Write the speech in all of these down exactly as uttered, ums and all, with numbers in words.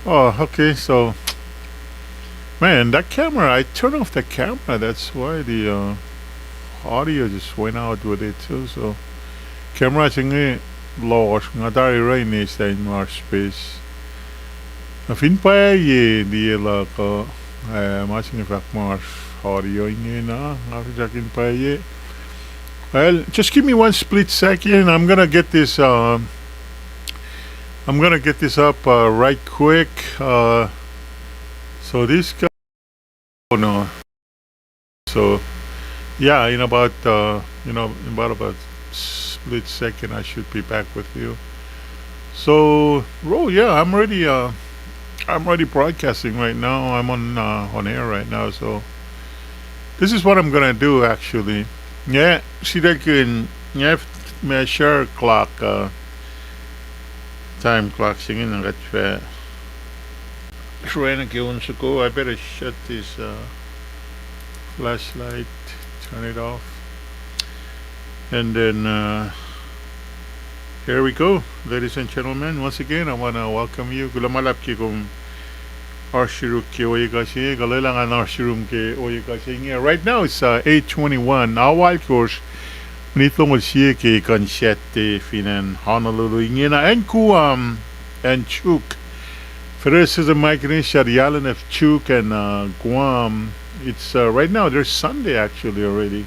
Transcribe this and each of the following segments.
Oh, okay, so, man, that camera, I turned off the camera. That's why the uh, audio just went out with it too. So, camera se inge lohsr, nga tari run eis lah in oasr space. Na fin pwacye liye luhk uh, eh, ma se inge fahk muh oasr audio ingena, nga finsrak in pwacye. Well, just give me one split second. I'm gonna get this, uh, I'm gonna get this up uh, right quick. Uh, so this guy, oh no. So, yeah, in about, uh, you know, in about, about split second, I should be back with you. So, Ro, yeah, I'm already, uh, I'm already broadcasting right now. I'm on uh, on air right now. So, this is what I'm gonna do actually. Yeah, see that can, yeah, measure clock, uh, time clock singing and that's fair. Sruena ke on soko, I better shut this uh, flashlight, turn it off. And then uh, here we go, ladies and gentlemen. Once again, I want to welcome you. Kuloh ma luhlahp ke kom oasr yuruk ke ohiyac kuh se inge, kuh lwelah ngan oasr yurum ke ohiyac kuh se inge. Right now it's uh, eight twenty-one, awa alkosr, minit longoul sie ke kuh in Saturday fin acn Honolulu ingena, acn Guam, acn Chuuk. Federated States of Micronesia, the island of Chuuk and uh, Guam. It's uh, right now, there's Sunday actually already.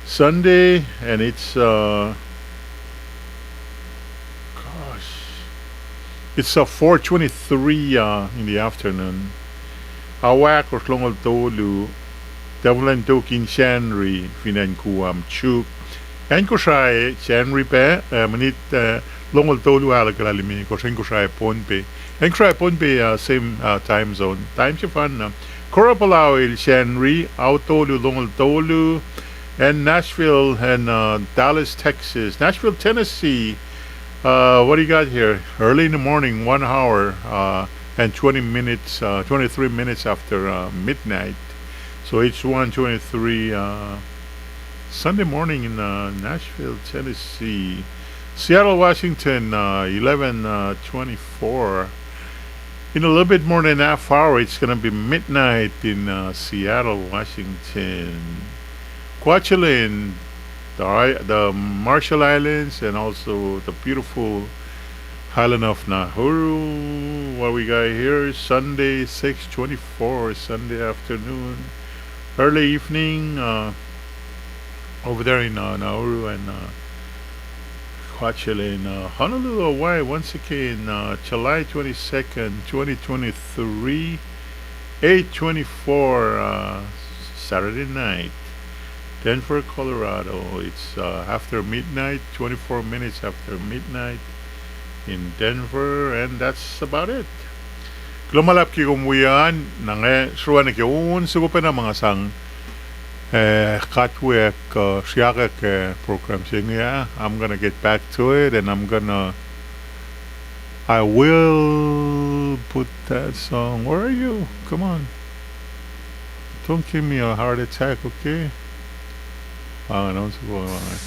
Sunday, and it's uh, gosh, it's uh, four twenty-three uh, in the afternoon. Awa ahkosr longoul tolu, tamuhlwel tok in Sacnri fin acn Guam, Chuuk. Acn Kosrae, Sacnri pac, uh, minit uh, longoul tolu ahluhkwelah limekohsr, acn Kosrae Pohnpei. Acn Kosrae Pohnpei, uh, same uh, time zone. Time sefanna. Korapalawil Sacnri, ao tolu longoul tolu, and Nashville and uh, Dallas, Texas. Nashville, Tennessee, uh, what do you got here? Early in the morning, one hour uh, and twenty minutes, uh, twenty-three minutes after uh, midnight. So it's one twenty-three uh, Sunday morning in uh, Nashville, Tennessee. Seattle, Washington, uh, eleven uh, twenty-four. In a little bit more than a half hour, it's going to be midnight in uh, Seattle, Washington. Kwachalen, the, I- the Marshall Islands, and also the beautiful island of Nauru. What we got here is Sunday, six twenty-four, Sunday afternoon, early evening, uh, over there in uh, Nauru and uh, Kwachalen, uh, Honolulu, Hawaii, once again, uh, July twenty-second, twenty twenty-three, eight twenty-four, uh, Saturday night. Denver, Colorado. It's uh, after midnight, twenty-four minutes after midnight in Denver, and that's about it. Kuloh ma luhlahp ke kom wi an, na nga sruwa nuh ke on soko pacna ma nga sang, eh, katwack, uh, sriakwack, eh, program se inge ah. I'm gonna get back to it and I'm gonna, I will put that song. Where are you? Come on. Don't give me a heart attack, okay? Hang on, on soko, hang on.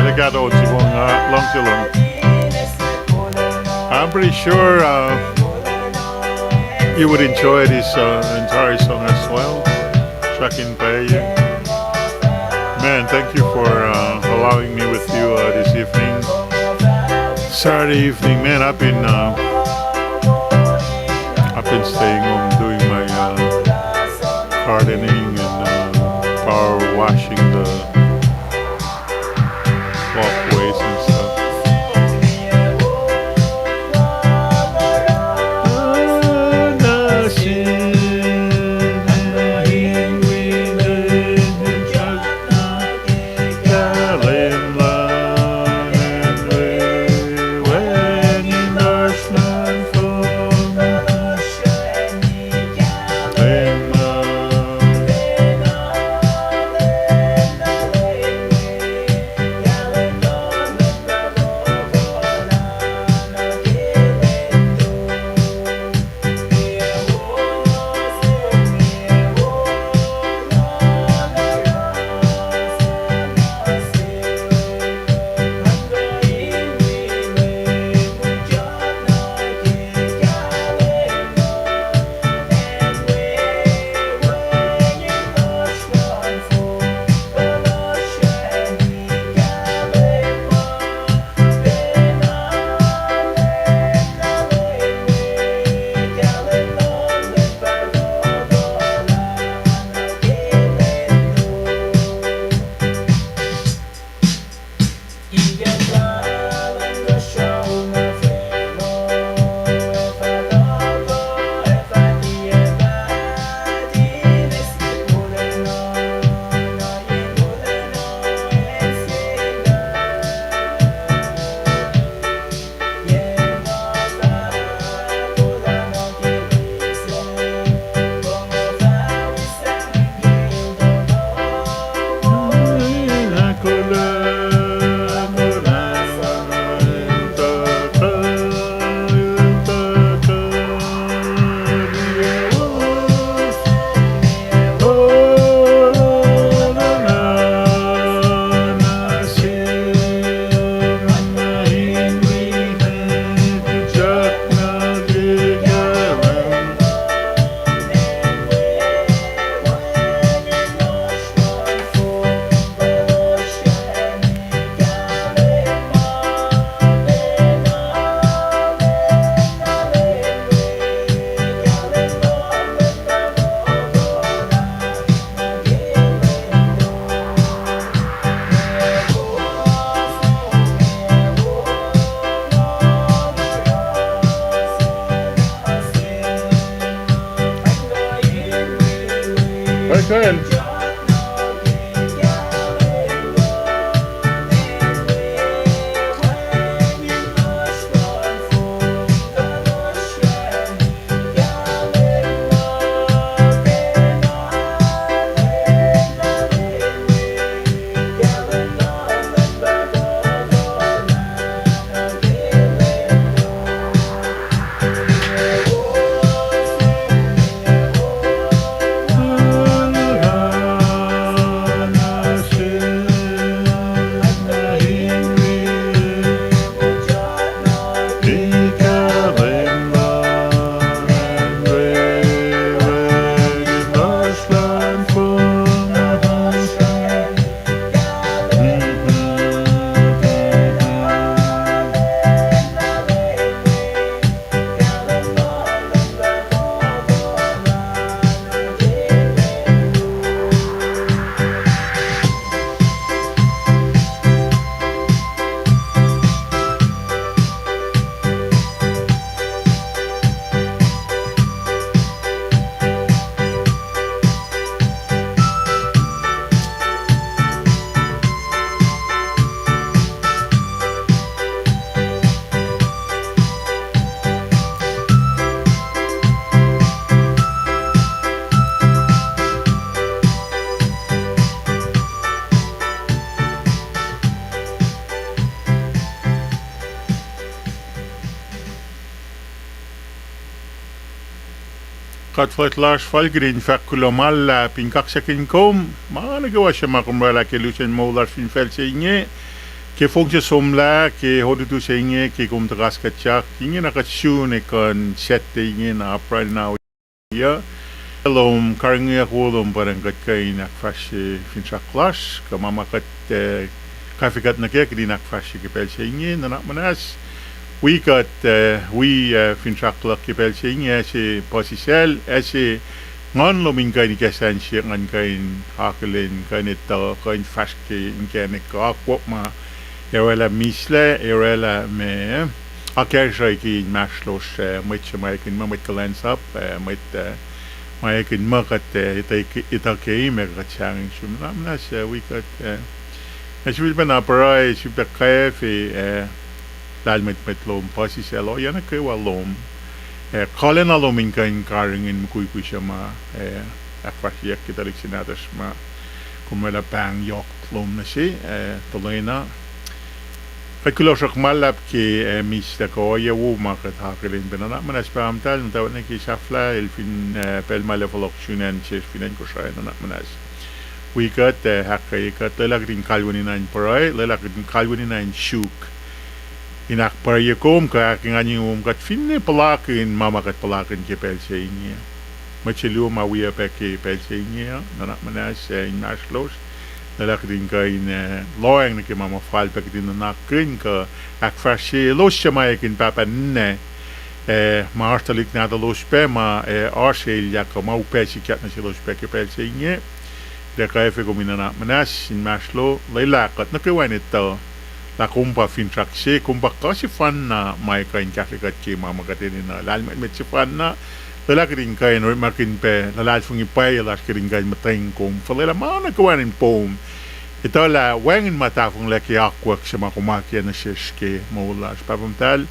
Ac kahto on soko nga luhngse lom. I'm pretty sure uh, you would enjoy this uh, entire song as well. Tracking by you. Man, thank you for uh, allowing me with you uh, this evening. Saturday evening, man, I've been uh, I've been staying home doing my uh, gardening and uh, power washing the walkways and stuff. Well, kuht fuhlwact lasr fal kuht in fahk kuloh ma luhlahp in kaksakihn kom ma nuh kwewa suc ma kom oraclah ke lusacn moul lasr fin facl se inge, ke fong se somlah ke olutu se inge ke kom tuhkas kuhtyak ingena kuht sun ekuh in Satte ingena apkuhran in ao uh. Lom karihngihnyuck wo lom pwacnwacng kuht kuh in ahkfahsrye finsrak lasr kuh ma ma kuht, eh, kafikut nuh kac kuht in ahkfahsrye ke pacl se inge. Nuhnak muhnahs wi kuht, eh, wi, eh, finsrak luhk ke pacl se inge, ase puhsisacl, ase nguhn lom in kuh in ikacslah in siyuck ngan kuh in akihlen kuh in etuh kuh in fahsr ke inkacnek kuh akwuck ma ac oraclah mihslac, ac oraclah ma akacsruhi ke inmahsrlosr, eh, mwet suc ma ekihn muh mwet kuhlwacnsap, eh, mwet, eh, ma ekihn muh kuht, eh, etuh ke, etuh ke ma kuht sahngweng sum. Nuhnak muhnahs, eh, wi kuht, eh, ac sifilpacna pruhe, sifilpac kwacfe, eh, lahlmwetmwet lom, puhsisacl, ohiyac nuh kwewa lom, eh, kuhlwacna lom in kuh in karihngihn mukwikwi suc ma, eh, ahkfahsryeyuck ke tuhlihk se nahtuhsr ma kom oraclah pahng yohk lom nuh se, eh, tuhlacna. Kuht kuloh sruhk ma luhlahp ke, eh, mihslac kuh ohiyac wo ma kuht akihlen pac. Nuhnak muhnahs Pahpah Muhtahl, muhtwacwacack nuh ke sahflah el fin, eh, pacl ma el ac fohlohk sun acn sesr fin acn Kosrae, nuhnak muhnahs wi kuht, eh, ahkkweye kuht, lwelah kuht in kalweni na in pruhe, lwelah kuht in kalweni na in suk in ahkpwacrye kom kuh ahkenganye kom kuht finne puhlakihn ma ma kuht puhlakihn ke pacl se inge. Mwet se luo ma wiyac pac ke pacl se inge uh, nuhnak muhnahs, eh, inmahsrlosr, lwelah kuht in kuh in, eh, lohacng nuh ke ma ma fal pac kuht in nuhnakihn kuh ahkfahsrye elos suc ma ekihn pahpah ninac, eh, ma oasr tuhlihk nahtuhlos pac ma, eh, oasr elyah kuh ma upac sikyak nuh selos pac ke pacl se inge. Kuht ac kwacfe kom in nuhnak muhnahs, inmahsrlosr, lwelah kuht nuh kwewa in etuh lah kom pa finsrak se, kom pa kuh sefanna ma ac kuh in kahsrwe kuht ke ma ma kuht enenuh. Lahlmwetmwet sefanna, lwelah kuht in kuh in orekmakihn pac luhlahlfongi pwacye lasr kuht in kuh in muhtweng kom, fuhlwelah ma nuh kwewa in poum. Etuh lah wacngihn ma tahfonglac ke akwuck suc ma kom akiyac nuh sesr ke moul lasr. Pahpah Muhtahl,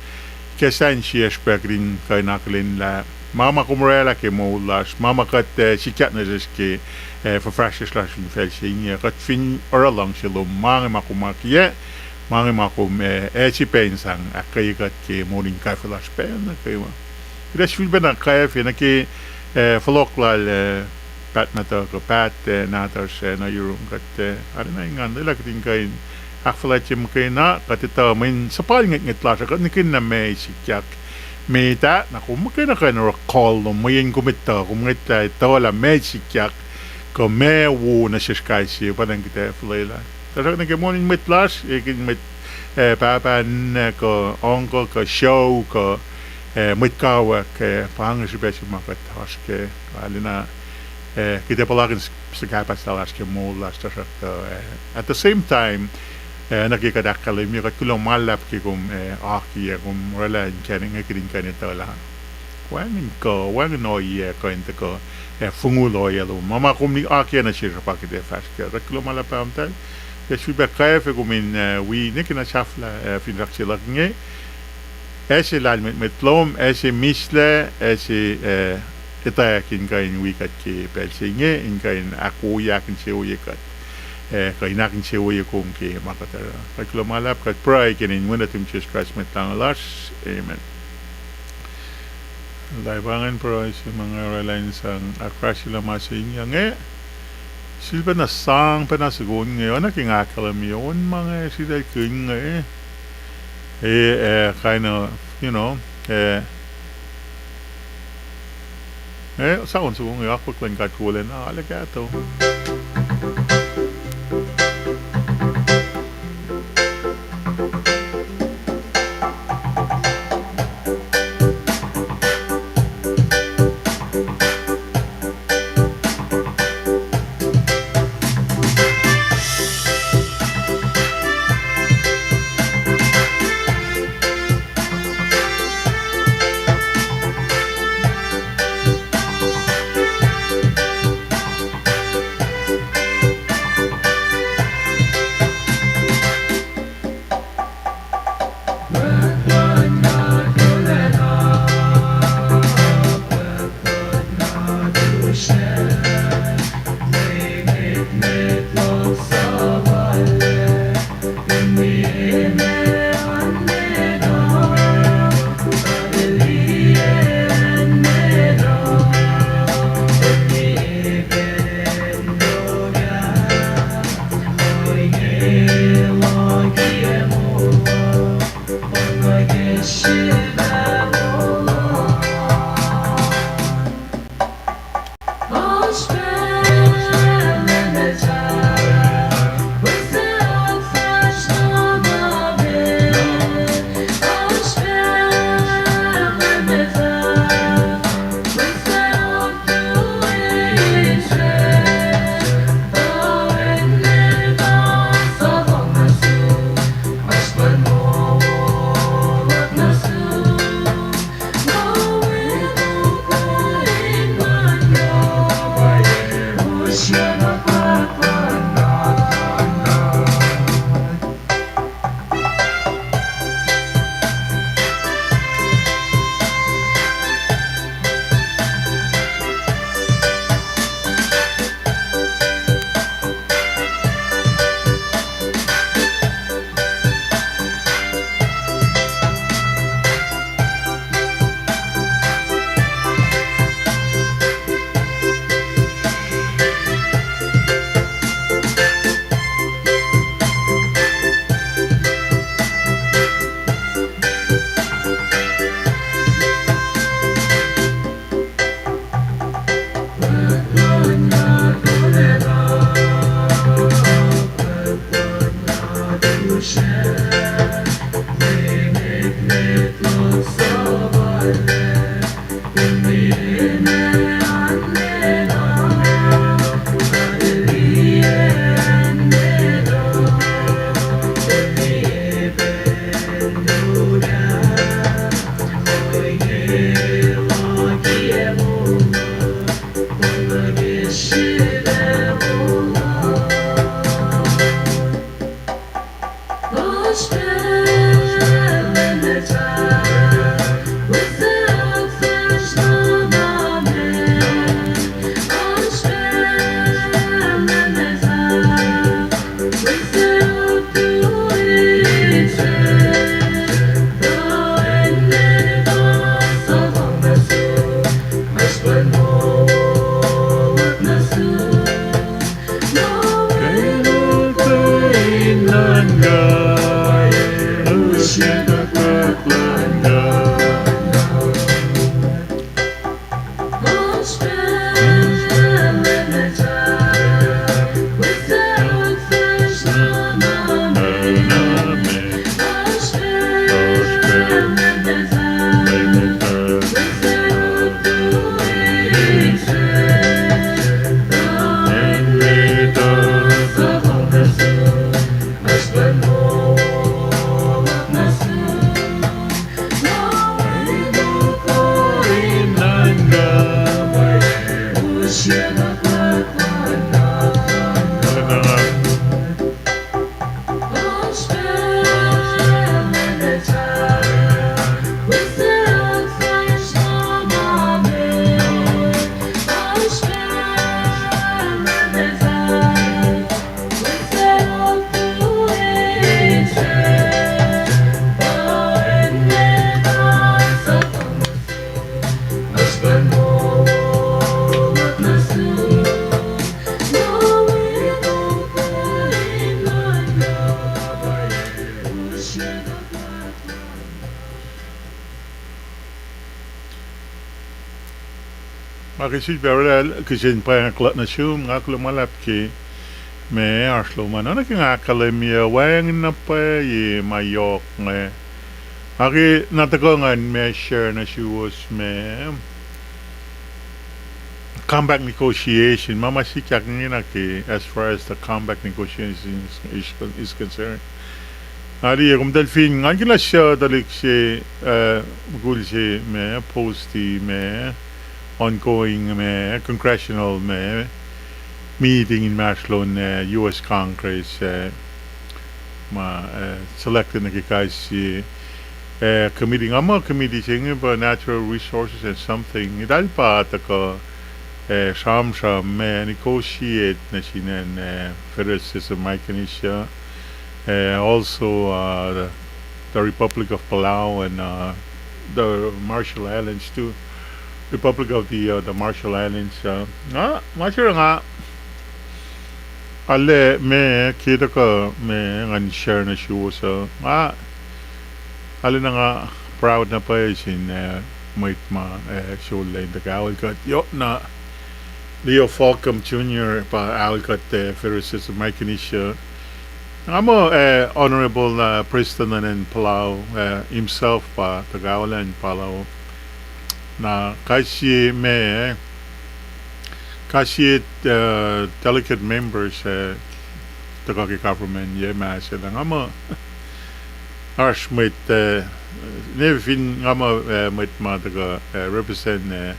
ikacslah insiyacsr pac kuht in kuh in akihlen lah ma ma kom oraclah ke moul lasr, ma ma kuht, eh, sikyak nuh sesr ke, eh, fuhfahsryucsr lasr fin facl se inge, kuht fin oruh luhngse lom, ma inge ma kom akiyac, ma inge ma kom, eh, ac sifilpac in sang ahkkweye kuht ke moul in kahsruh lasr pacl nuh kwewa. Kuht ac sifilpacna kwacfe nuh ke, eh, fohlohk lal, eh, Pat Matuh kuh Pat, eh, nahtuhsr, eh, nuh yurum kuht, eh, arulacna engan, lwelah kuht in kuh in ahkfuhlwactye muhkwena, kuht etuh mweyen suhpwacl ngwetngwet lasr uh, kuht nihkihn na meac sikyak. Met ah, na kom muhkwena kuh in oruh kuh lom, mweyen kom etuh, kom ngwetlah etuh lah meac sikyak, kuh meac wo nuh sesr kais sie, pa ingacn kuht ac fuhlwelah. Tuhsruhk nuh ke moul in mwet lasr, ekihn mwet, eh, pahpah, ninac, kuh uncle, kuh sou, kuh, eh, mwet kawuck, eh, pa inge srihpac se ma kuht oasr kac, arulacna, eh, kuht ac puhlakihn s-, suhkahpahs lasr ke moul lasr, tuhsruhktuh, eh, at the same time, eh, nuh ke kuht ahkkahlwemye, kuht kuloh ma luhlahp ke kom, eh, akiyac, kom oraclah inkacnek inge kuht in kuh in etuh lah wacngihn kuh, wacngihn ohiyac kuh in tuhkuh, ac fongul ohiyac lom. Ma ma kom ni akiyac nuh sesr pa kuht ac fahsr kac. Kuht kuloh ma luhlahp Pahpah Muhtahl. Ke sifilpac kwacfe kom in, eh, wi nwe ke na sahflah, eh, finsrak se luhk inge. Ase lahlmwetmwet lom, ase mislac, ase, eh, etwacack in kuh in wi kuht ke pacl se inge, in kuh in ahkwoye, ahkinsewowoye kuht. Eh, kuh in ahkinsewowoye kom ke ma kuht oruh. Kuht kuloh ma luhlahp, kuht pruhe ke inen Wen nuhtum Jisus Kraist Mwet Lahngo lasr. Amen. Lah pa ingacn pruhe se ma nga orwaclah in sang ahkfahsryelah ma se inge. Sifilpac na sang pacna soko inge, oacna ke nga ahkkahlwemye on ma inge sritacl ke inge. Eh, eh, kind of, you know, eh, eh, sound soko inge, akwuck luhn God wolacna, arlac kahto. Ac ke srihpac orwaclah kihsen pwacye nga kuloh nuh sum, nga kuloh ma luhlahp ke ma oasr lom an. Oacna ke nga ahkkahlwemye, wacngihn na pwacye ma yohk inge. Ac ke na tuhkuh ngan ma share nuh suwos ma compact negotiation, ma ma sikyak ingena ke, as far as the compact negotiation is, is, is concerned. Nga liye komtahl fin, ngan kena suc tuhlihk se, uh, mukul se ma, post-i ma, ongoing ma, congressional ma, meeting inmahsrlon, uh, U S Congress, uh, ma, uh, selected nuh ke kais sie, uh, committee. Nga muh committee se inge pa Natural Resources and something. Eltahl pa tuhkuh, uh, sramsram ma negotiate nuh sin acn, uh, Federated States of Micronesia, uh, also, uh, the, the Republic of Palau and, uh, the Marshall Islands too. Republic of the, uh, the Marshall Islands, uh, nga, ma se nga, arlac ma ke tuhkuh ma ngan share nuh suwos uh, nga, arlac na nga proud na pwacye sin, uh, mwet ma, uh, sollah in tuhkuh aol kuht. Yohk na Leo Falcam Junior pa aol kuht, uh, Federated States of Micronesia. Nga muh, uh, Honorable, uh, President luhn acn Palau, uh, himself pa tuhkuh aol acn Palau. Na kais sie ma, kais sie, uh, delegate members, uh, tuhkuh ke government ye ma se lah nga muh oasr mwet, uh, ne fin nga muh, uh, mwet ma tuhkuh, uh, represent, uh,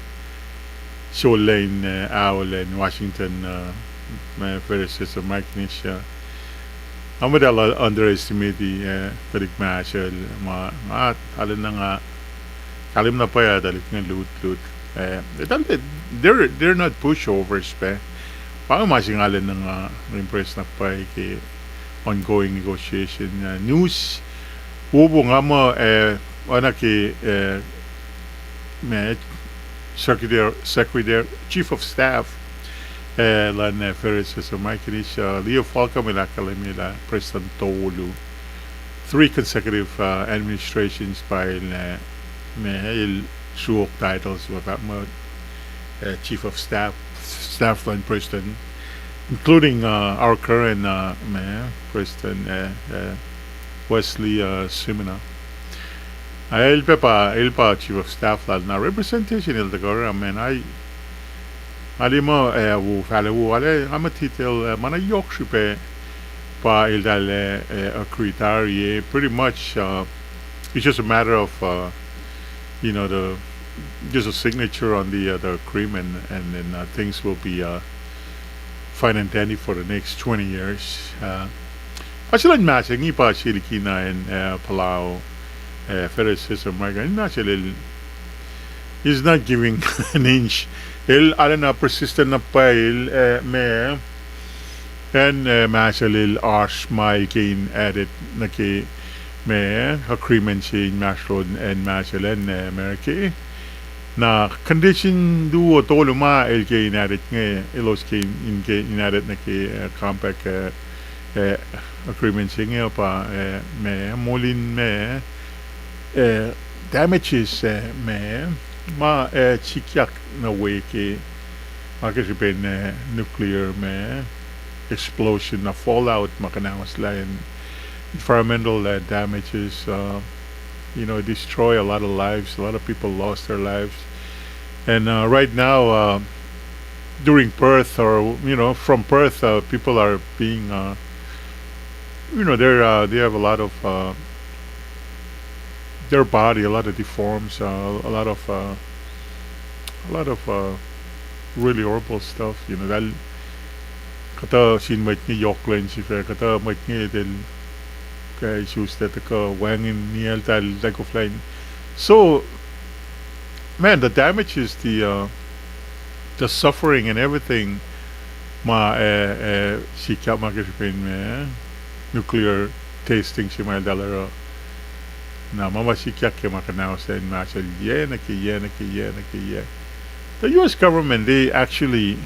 sollah in, uh, aol acn Washington, uh, ma Federated States of Micronesia. Nga muh eltahl underestimate, uh, tuhlihk Marshall ma, nga, arlac na nga kahlwem na pwacye tuhlihk inge lutlut. Uh, eltahl, they're, they're not pushovers pac. Pa inge ma se nga arlac na nga impress na pwacye ke ongoing negotiation, uh, news wowo nga muh, uh, oacna ke, uh, ma, Secretary, Secretary, Chief of Staff, uh, luhn, uh, Federated States of Micronesia, uh, Leo Falcam el ahkkahlwemye lah prestuhn tolu, three consecutive, uh, administrations pa el, uh, ma, el sruok titles ma, ma, uh, Chief of Staff, Staff luhn prestuhn, including, uh, our current, uh, ma, prestuhn, uh, uh, Wesley, uh, Simino. Uh, el pac pa, el pa Chief of Staff lal. Na representation el tuhkuh oruh, man, I, nga liye muh, uh, wo, fahlac wo, arlac, nga muh detail, uh, ma na yohk srihpac pa eltahl, uh, agree tari, eh, pretty much, uh, it's just a matter of, uh, you know, the, just a signature on the, uh, the agreement, and then, uh, things will be, uh, fine and dandy for the next twenty years. Uh, pa se luhn ma se inge pa se likina in, uh, Palau, uh, Federated States of America, in ma se lel, he's not giving an inch. El arulacna persistent na pwacye, el, uh, ma, acn, uh, ma se lel oasr ma el ke in added nuh ke ma agreement se inmahsrlon acn ma se lal acn, uh, America. Na condition luo tolu ma el ke in added inge, elos ke in, in ke in added nuh ke, uh, compact, uh, uh, agreement se inge pa, uh, ma, molin ma, uh, damages, uh, ma, ma, uh, sikyak nuh we ke, ma ke srihpen, uh, nuclear ma, explosion na fallout ma kuhnahoslah, and environmental, uh, damages, uh, you know, destroy a lot of lives. A lot of people lost their lives. And, uh, right now, uh, during birth or, you know, from birth, uh, people are being, uh, you know, they're, uh, they have a lot of, uh, their body, a lot of deforms, uh, a lot of, uh, a lot of, uh, really horrible stuff, you know, eltahl, kuhtuh sin mwet inge yohk lwen sifac, kuhtuh mwet inge eltahl, uh, isus, eltahl tuhkuh wacngihn niyacl, eltahl, eltahl koflah in. So, man, the damages, the, uh, the suffering and everything, ma, uh, uh, sikyak ma ke srihpen ma, uh, nuclear testing se ma eltahl oruh. Na ma ma sikyak ke ma kuhnahoslah in ma sel yac nuh ke yac nuh ke yac nuh ke yac. The U S government, they actually,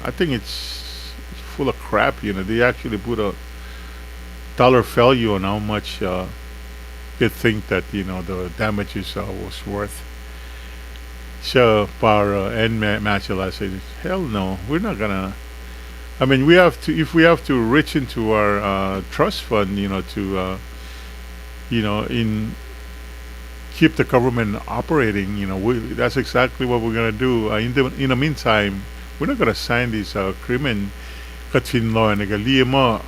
I think it's full of crap, you know, they actually put a dollar value on how much, uh, they think that, you know, the damages, uh, was worth. suc pa oruh acn ma-, Marshall ah se, hell no, we're not gonna, I mean, we have to, if we have to reach into our, uh, trust fund, you know, to, uh, you know, in keep the government operating, you know, we, that's exactly what we're gonna do. Uh, in the, in the meantime, we're not gonna sign this, uh, agreement. Kuht fin lohacng nuh ke liye muh,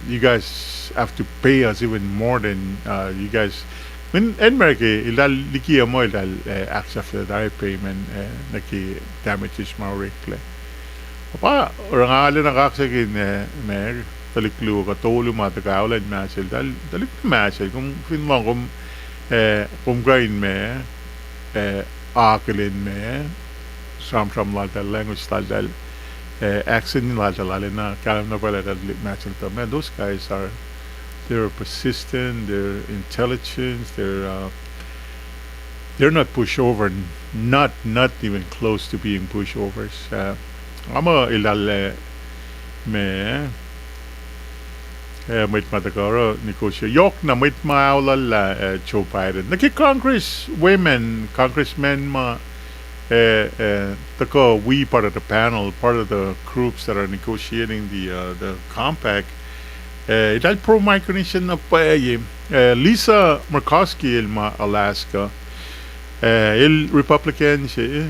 you guys have to pay us even more than, uh, you guys, I mean, acn America, eltahl likiyac muh eltahl, uh, accept direct payment, uh, nuh ke damages ma oreklac. Pa oruh nga lwen na kaksakihn, uh, ma, tuhlihk luo kuh tolu ma tuhkuh aolacn Marshall, eltahl, tuhlihk Marshall, kom fin lohng kom, uh, kom kuh in ma, uh, akihlen ma, sramsram laltahl, language laltahl, uh, accent laltahl, lal na kahlwem na pwacye lah eltahl tuhlihk Marshall tuh, man, those guys are, they're persistent, they're intelligent, they're, uh, they're not pushover, not, not even close to being pushovers. Uh, nga muh eltahl, uh, ma, uh, mwet ma tuhkuh oruh negotiate. Yohk na mwet ma aollah, uh, Joe Biden. Nuh ke congresswomen, congressmen ma, uh, uh, tuhkuh wi part of the panel, part of the groups that are negotiating the, uh, the compact. Uh, eltahl pro-Micronesian na pwacye. Uh, Lisa Murkowski el ma Alaska. Uh, el Republican se.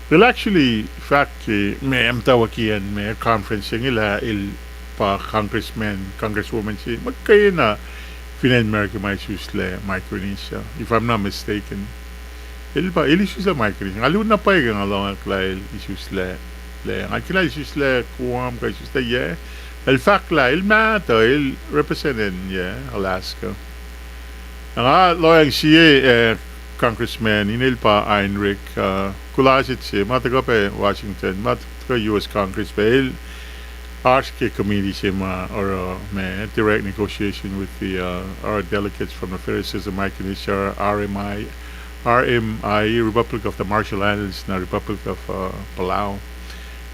El actually fahk ke ma muhtwacwacackiyacn ma conference se inge lah el pa congressman, congresswoman se muhkwena fin acn America ma isuslac Micronesia, if I'm not mistaken. El pa, el isuslac Micronesia. Nga lut na pwacye ke nga lohngak lah el isuslac, lah nga kena isuslac Guam kuh isuslac yac. El fahk lah el mahtuh, el represent-in yac Alaska. Nga lohacng sie, eh, congressman, inel pa Heinrich, uh, kuhlasit se, ma tuhkuh pac Washington, ma tuhkuh U S Congress pac, el oasr ke committee se ma oruh ma direct negotiation with the, uh, our delegates from the Federated States of Micronesia, R M I, R M I, Republic of the Marshall Islands, na Republic of, uh, Palau.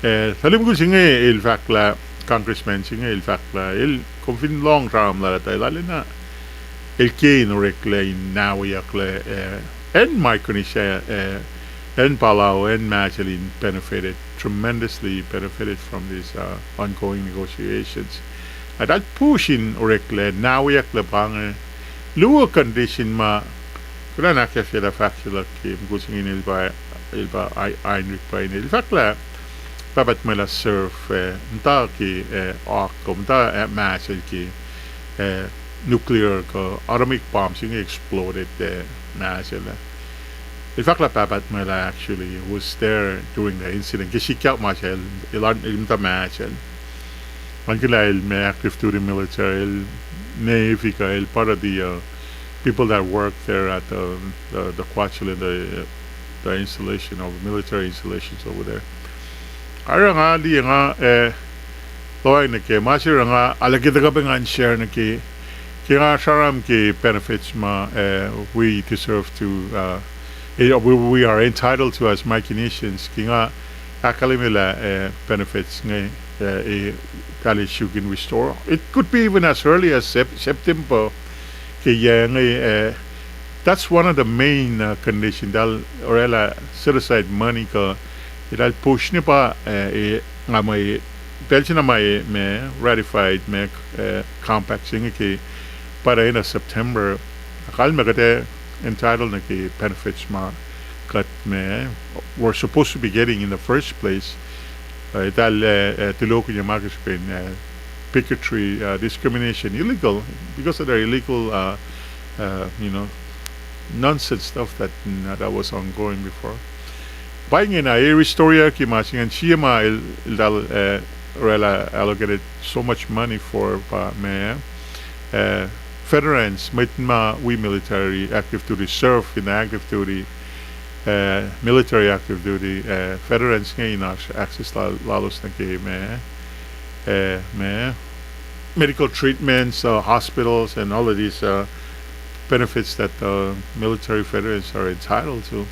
Eh, tuhlihk mukul se inge el fahk lah, congressman se inge el fahk lah, el kom fin lohng sramsram lal ah, tuh el arulacna el ke in oreklac in nahweyucklac, eh, acn Micronesia, eh, acn Palau, acn Marshall in benefited, tremendously benefited from these, uh, ongoing negotiations. Eltahl push in oreklac, nahweyucklac pa inge, luo condition ma, kuloh na ke fahk se luhk ke mukul se inge el pa, el pa Heinrich pa inel. El fahk lah, pahpah tuhmwacl ah serve, eh, muhta ke, eh, oak, muhta, eh, Marshall ke, eh, nuclear kuh atomic bomb se inge exploded, eh, Marshall ah. El fahk lah pahpah tuhmwacl ah actually was there during the incident. Ke sikyak ma se el, el, el muhta Marshall. Nga kihla el ma active duty military, el Navy kuh, el part of the, uh, people that work there at the, the, the Kwajalein, the, the installation of military installations over there. Oruh nga liye nga, eh, lohacng nuh ke ma se oruh nga arlac ke tuhkuh pac ngan share nuh ke, ke nga sramsram ke benefits ma, eh, we deserve to, uh, eh, we, we are entitled to as Micronesians, ke nga ahkkahlwemye lah, eh, benefits inge, eh, eh, eltahl suk in restore. It could be even as early as Sep-, September ke yac inge, eh, that's one of the main, uh, condition. Eltahl orwaclah set aside money kuh, eltahl push ne pa, eh, eh, nga mwe, pacl se na ma, eh, ma ratified ma, eh, compact se inge ke, pa in, uh, September. Kalmac kuht, eh, entitled nuh ke benefits ma kuht ma were supposed to be getting in the first place. Uh, eltahl, uh, uh, tulokihnye ma ke srihpen, uh, bigotry, uh, discrimination, illegal, because of their illegal, uh, uh, you know, nonsense stuff that, mm, that was ongoing before. Pa ingena, eh, restore-yucki ma se ingacn, sie ma el, eltahl, uh, orwaclah allocated so much money for pa ma, uh, veterans, mwet ma wi military active duty, serve in active duty, uh, military active duty, uh, veterans inge in oasr access la-, lalos nuh ke ma, uh, ma, medical treatments, uh, hospitals, and all of these, uh, benefits that, uh, military veterans are entitled to.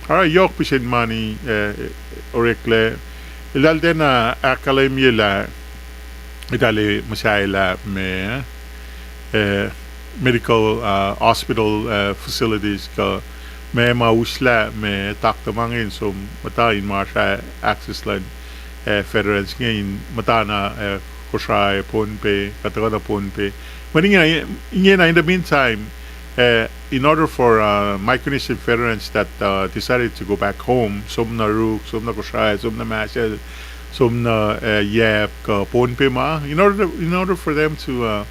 Oruh yohk pihsen mani, uh, oreklac. Eltahl tiacna ahkkahlwemye lah, eltahl muhsahelah ma, uh, medical, uh, hospital, uh, facilities kuh ma ma uslah ma taktuh ma inge in som muhta in masr ah access luhn, eh, veterans inge in muhta na, eh, Kosrae, Pohnpei, kuh tuhkuh na Pohnpei. Mweyen ingena, ingena, in the meantime, uh, in order for, uh, Micronesian veterans that, uh, decided to go back home, som nuh Ruk, som nuh Kosrae, som nuh Marshall, som nuh, uh, Yap, kuh Pohnpei ma, in order, in order for them to, uh,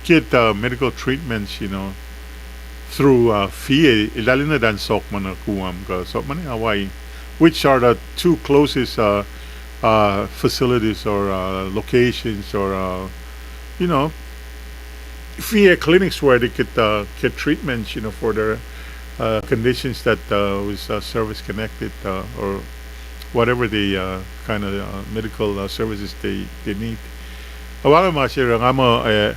get, uh, medical treatments, you know, through, uh, V A, eltahl enenuh in orekma nuh Guam kuh orekma nuh Hawaii, which are the two closest, uh, uh, facilities or, uh, locations or, uh, you know, V A clinics where they could, uh, get treatments, you know, for their, uh, conditions that, uh, was, uh, service connected, uh, or whatever the, uh, kind of, uh, medical, uh, services they, they need. Oacna ma se nga muh, uh,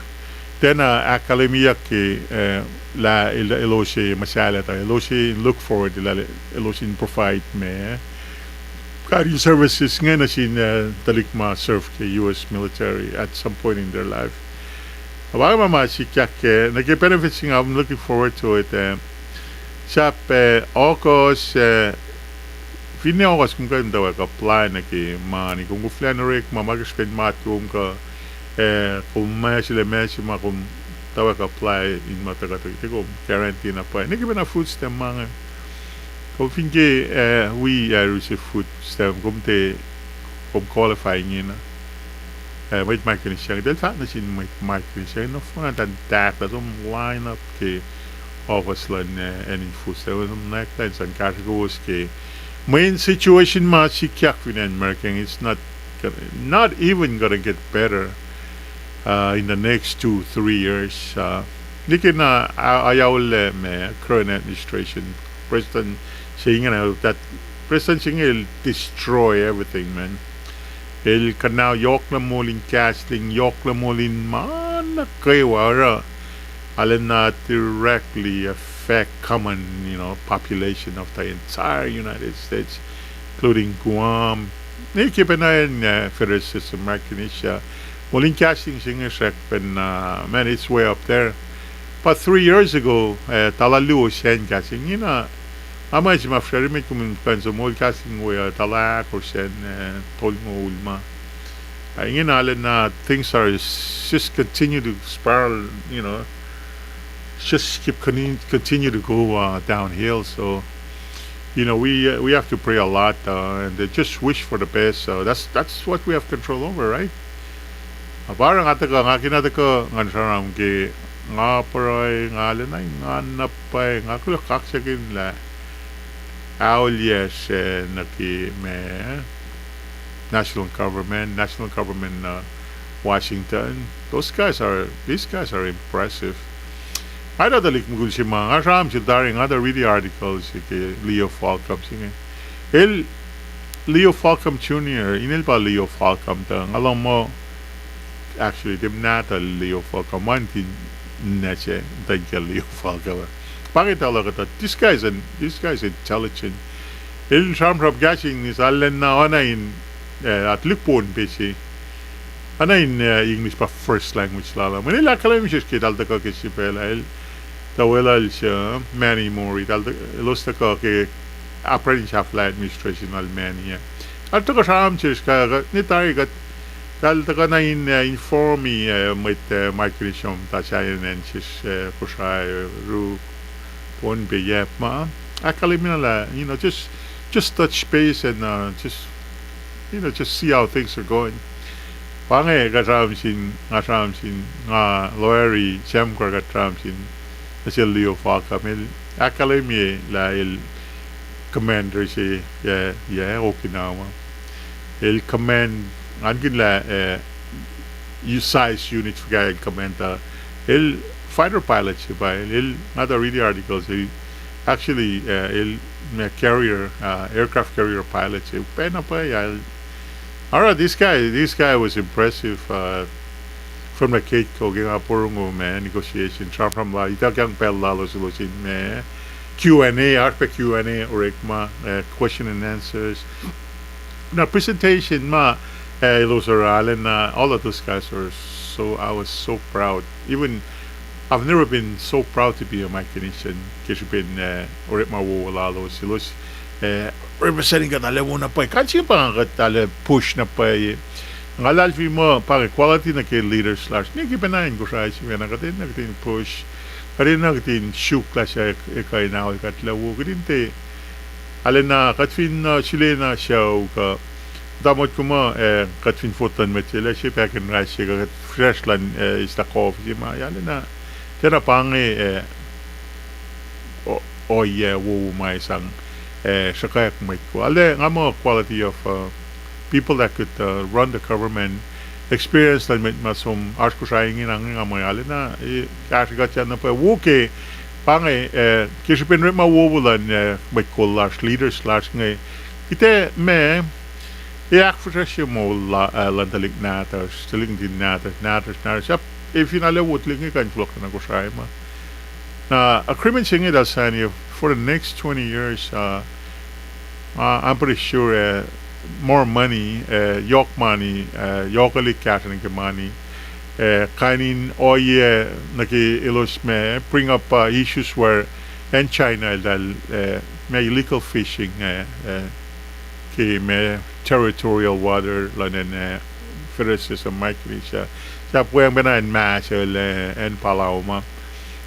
tiacna ahkkahlwemyeyuck ke, uh, lah el-, elos ac muhsahllah tuh elos ac look forward lah elos in provide ma kain in services inge nuh sin, uh, tuhlihk ma serve ke U S military at some point in their life. Oacna ma ma sikyak ke, nuh ke benefits inge, I'm looking forward to it, uh, sahp, uh, August, uh, finne August kom kuh in muhtwacwacack apply nuh ke mani, kom koflah in orekma, ma ke srihpen matwom kuh, uh, kom ma sulaclah ma se ma kom muhtwacwacack apply in ma tuhkuh tuh kom guarantee na pwacye. Nuh ke pacna food stamp ma inge. Kom fin ke, uh, wi, uh, receive food stamp, kom tiac, kom qualify ingena. Uh, mwet Micronesia inge, eltahl fahk nuh sin mwet Micronesia inge, nohfohn eltahl tahflah, som line up ke office luhn, uh, acn in food stamp, som nwacklah in sang kahsruh kowos ke mweyen situation ma sikyak fin acn America, it's not, not even gonna get better, uh, in the next two, three years. Uh, nike na, uh, ayaollac ma current administration, president se inge na, that president se inge el destroy everything, man. El kuhna yohklah moul in gasoline, yohklah moul in ma nuh kwewa oruh arulacna directly affect common, you know, population of the entire United States, including Guam. Nike pacna acn, uh, federal system, Micronesia. Moul in gasoline se inge srackpacna, man, it's way up there. About three years ago, uh, tala luo sacn gasoline ingena, ama se ma fahsrweni met kom in kuh in som moul gasoline we, uh, tala ahkosr sacn, uh, tolngoul ma. Uh, ingena arulacna things are s-, just continue to spiral, you know, just keep con-, continue to go, uh, downhill. So, you know, we, uh, we have to pray a lot, uh, and, uh, just wish for the best. So that's, that's what we have control over, right? Pa oruh nga tuhkuh, nga kena tuhkuh ngan sramsram ke nga pruhe, nga lwen na nga na pwacye, nga kuloh kaksakihn lah aolyac se nuh ke ma national government, national government, uh, Washington. Those guys are, these guys are impressive. Nga tuh tuhlihk mukul se ma, nga sramsram sel tari, nga tuh read articles ke Leo Falcam se inge. El, Leo Falcam Junior, inel pa Leo Falcam tuh, nga lohng muh, actually, tiac muhnahtuhl Leo Falcam, ma in tin nase, tuh ke Leo Falcam. Pa inge tuh luhk uh tuh, this guy is an, this guy is intelligent. El sramsram gasoline se arulacna oacna in, eh, tuhlihk Pohnpei se. Oacna in, eh, English pa first language lal uh. Mweyen el ahkkahlwemye sesr ke eltahl tuhkuh ke sifacna, el tuh weluhl se, Manny Mori, eltahl tuh, elos tuhkuh ke apprentice sahflah administration lal Manny ah. Eltahl tuhkuh sramsram sesr kuh, kuh, ne tari kuht, eltahl tuhkuh na in, eh, informi, eh, mwet, eh, Micronesia muhta sahyacn acn sesr, eh, Kosrae, Ruk, Pohnpei, Yap ma. Ahkkahlwemye na lah, you know, just, just touch base and, uh, just, you know, just see how things are going. Pa inge kuht sramsram sin, nga sramsram sin, nga Larry Semgar kuht sramsram sin, nuh sel Leo Falcam, el ahkkahlwemye lah el commander se, yac, yac Okinawa. El command, ngan kihn lah, eh, u-, size unit fuhkah el command uh. El fighter pilot se pa, el, el, nga tuh read articles, el actually, eh, el, eh, carrier, uh, aircraft carrier pilot se, pacna pa, el, all right, this guy, this guy was impressive, uh, from the get-go, ke nga porongo ma negotiation, sramsram la, ituckyang pacl lalos, elos in ma Q and A, oasr pac Q and A, orekma, uh, question and answers. Na presentation ma, uh, elos oruh arulacna, all of those guys were so, I was so proud. Even I've never been so proud to be a Micronesian ke srihpen, eh, orekma wowo lalos, elos, eh, representing kuht arlac wo na pwacye. Kain se pa nga kuht arlac push na pwacye. Nga luhlahlfongi muh pa inge quality nuh ke leaders lasr. Ne ke pacna in Kosrae sifacna, kuht enenuh kuht in push. Kuht enenuh kuht in suk lah suc ekuh in aol kuht lac wo. Kuht in tiac arulacna, kuht fin, uh, sulacna sucu kuh muhta motko muh, eh, kuht fin fot luhn mwet se, lah se pac kihn rah se kuh kuht fihsracsr luhn, eh, eis lah coffee se ma, arulacna, tiacna pa inge, eh, o-, ohiyac wowo ma sang, eh, sruhkwack mwet ko. Arlac nga muh quality of, uh, people that could, uh, run the government, experience luhn mwet ma som oasr Kosrae ingena inge nga muh arulacna, eh, kahsrwe kuht an na pwacye wo ke, pa inge, eh, ke srihpen orekma wowo luhn, eh, mwet kol lasr, leaders lasr inge. Kuht ac ma, ac ahkfihsracsrye moul la-, eh, luhn tuhlihk nahtuhsr, tuhlihk nuhtin nahtuhsr, nahtuhsr, nahtuhsr. Sahp, eh, fin arlac wo tuhlihk inge kuh in fohlohk nuh Kosrae ma. Na agreement se inge eltahl sign-i for the next twenty years, uh, uh, I'm pretty sure, uh, more money, uh, yohk mani, uh, yohkwelihk kahsruh nuh ke mani, uh, kain in ohiyac nuh ke elos ma bring up, uh, issues where acn China eltahl, uh, ma illegal fishing, uh, uh, ke ma territorial water luhn acn, uh, Federated States of Micronesia. Sahp weacng pacna acn Mahsel, uh, acn Palau ma.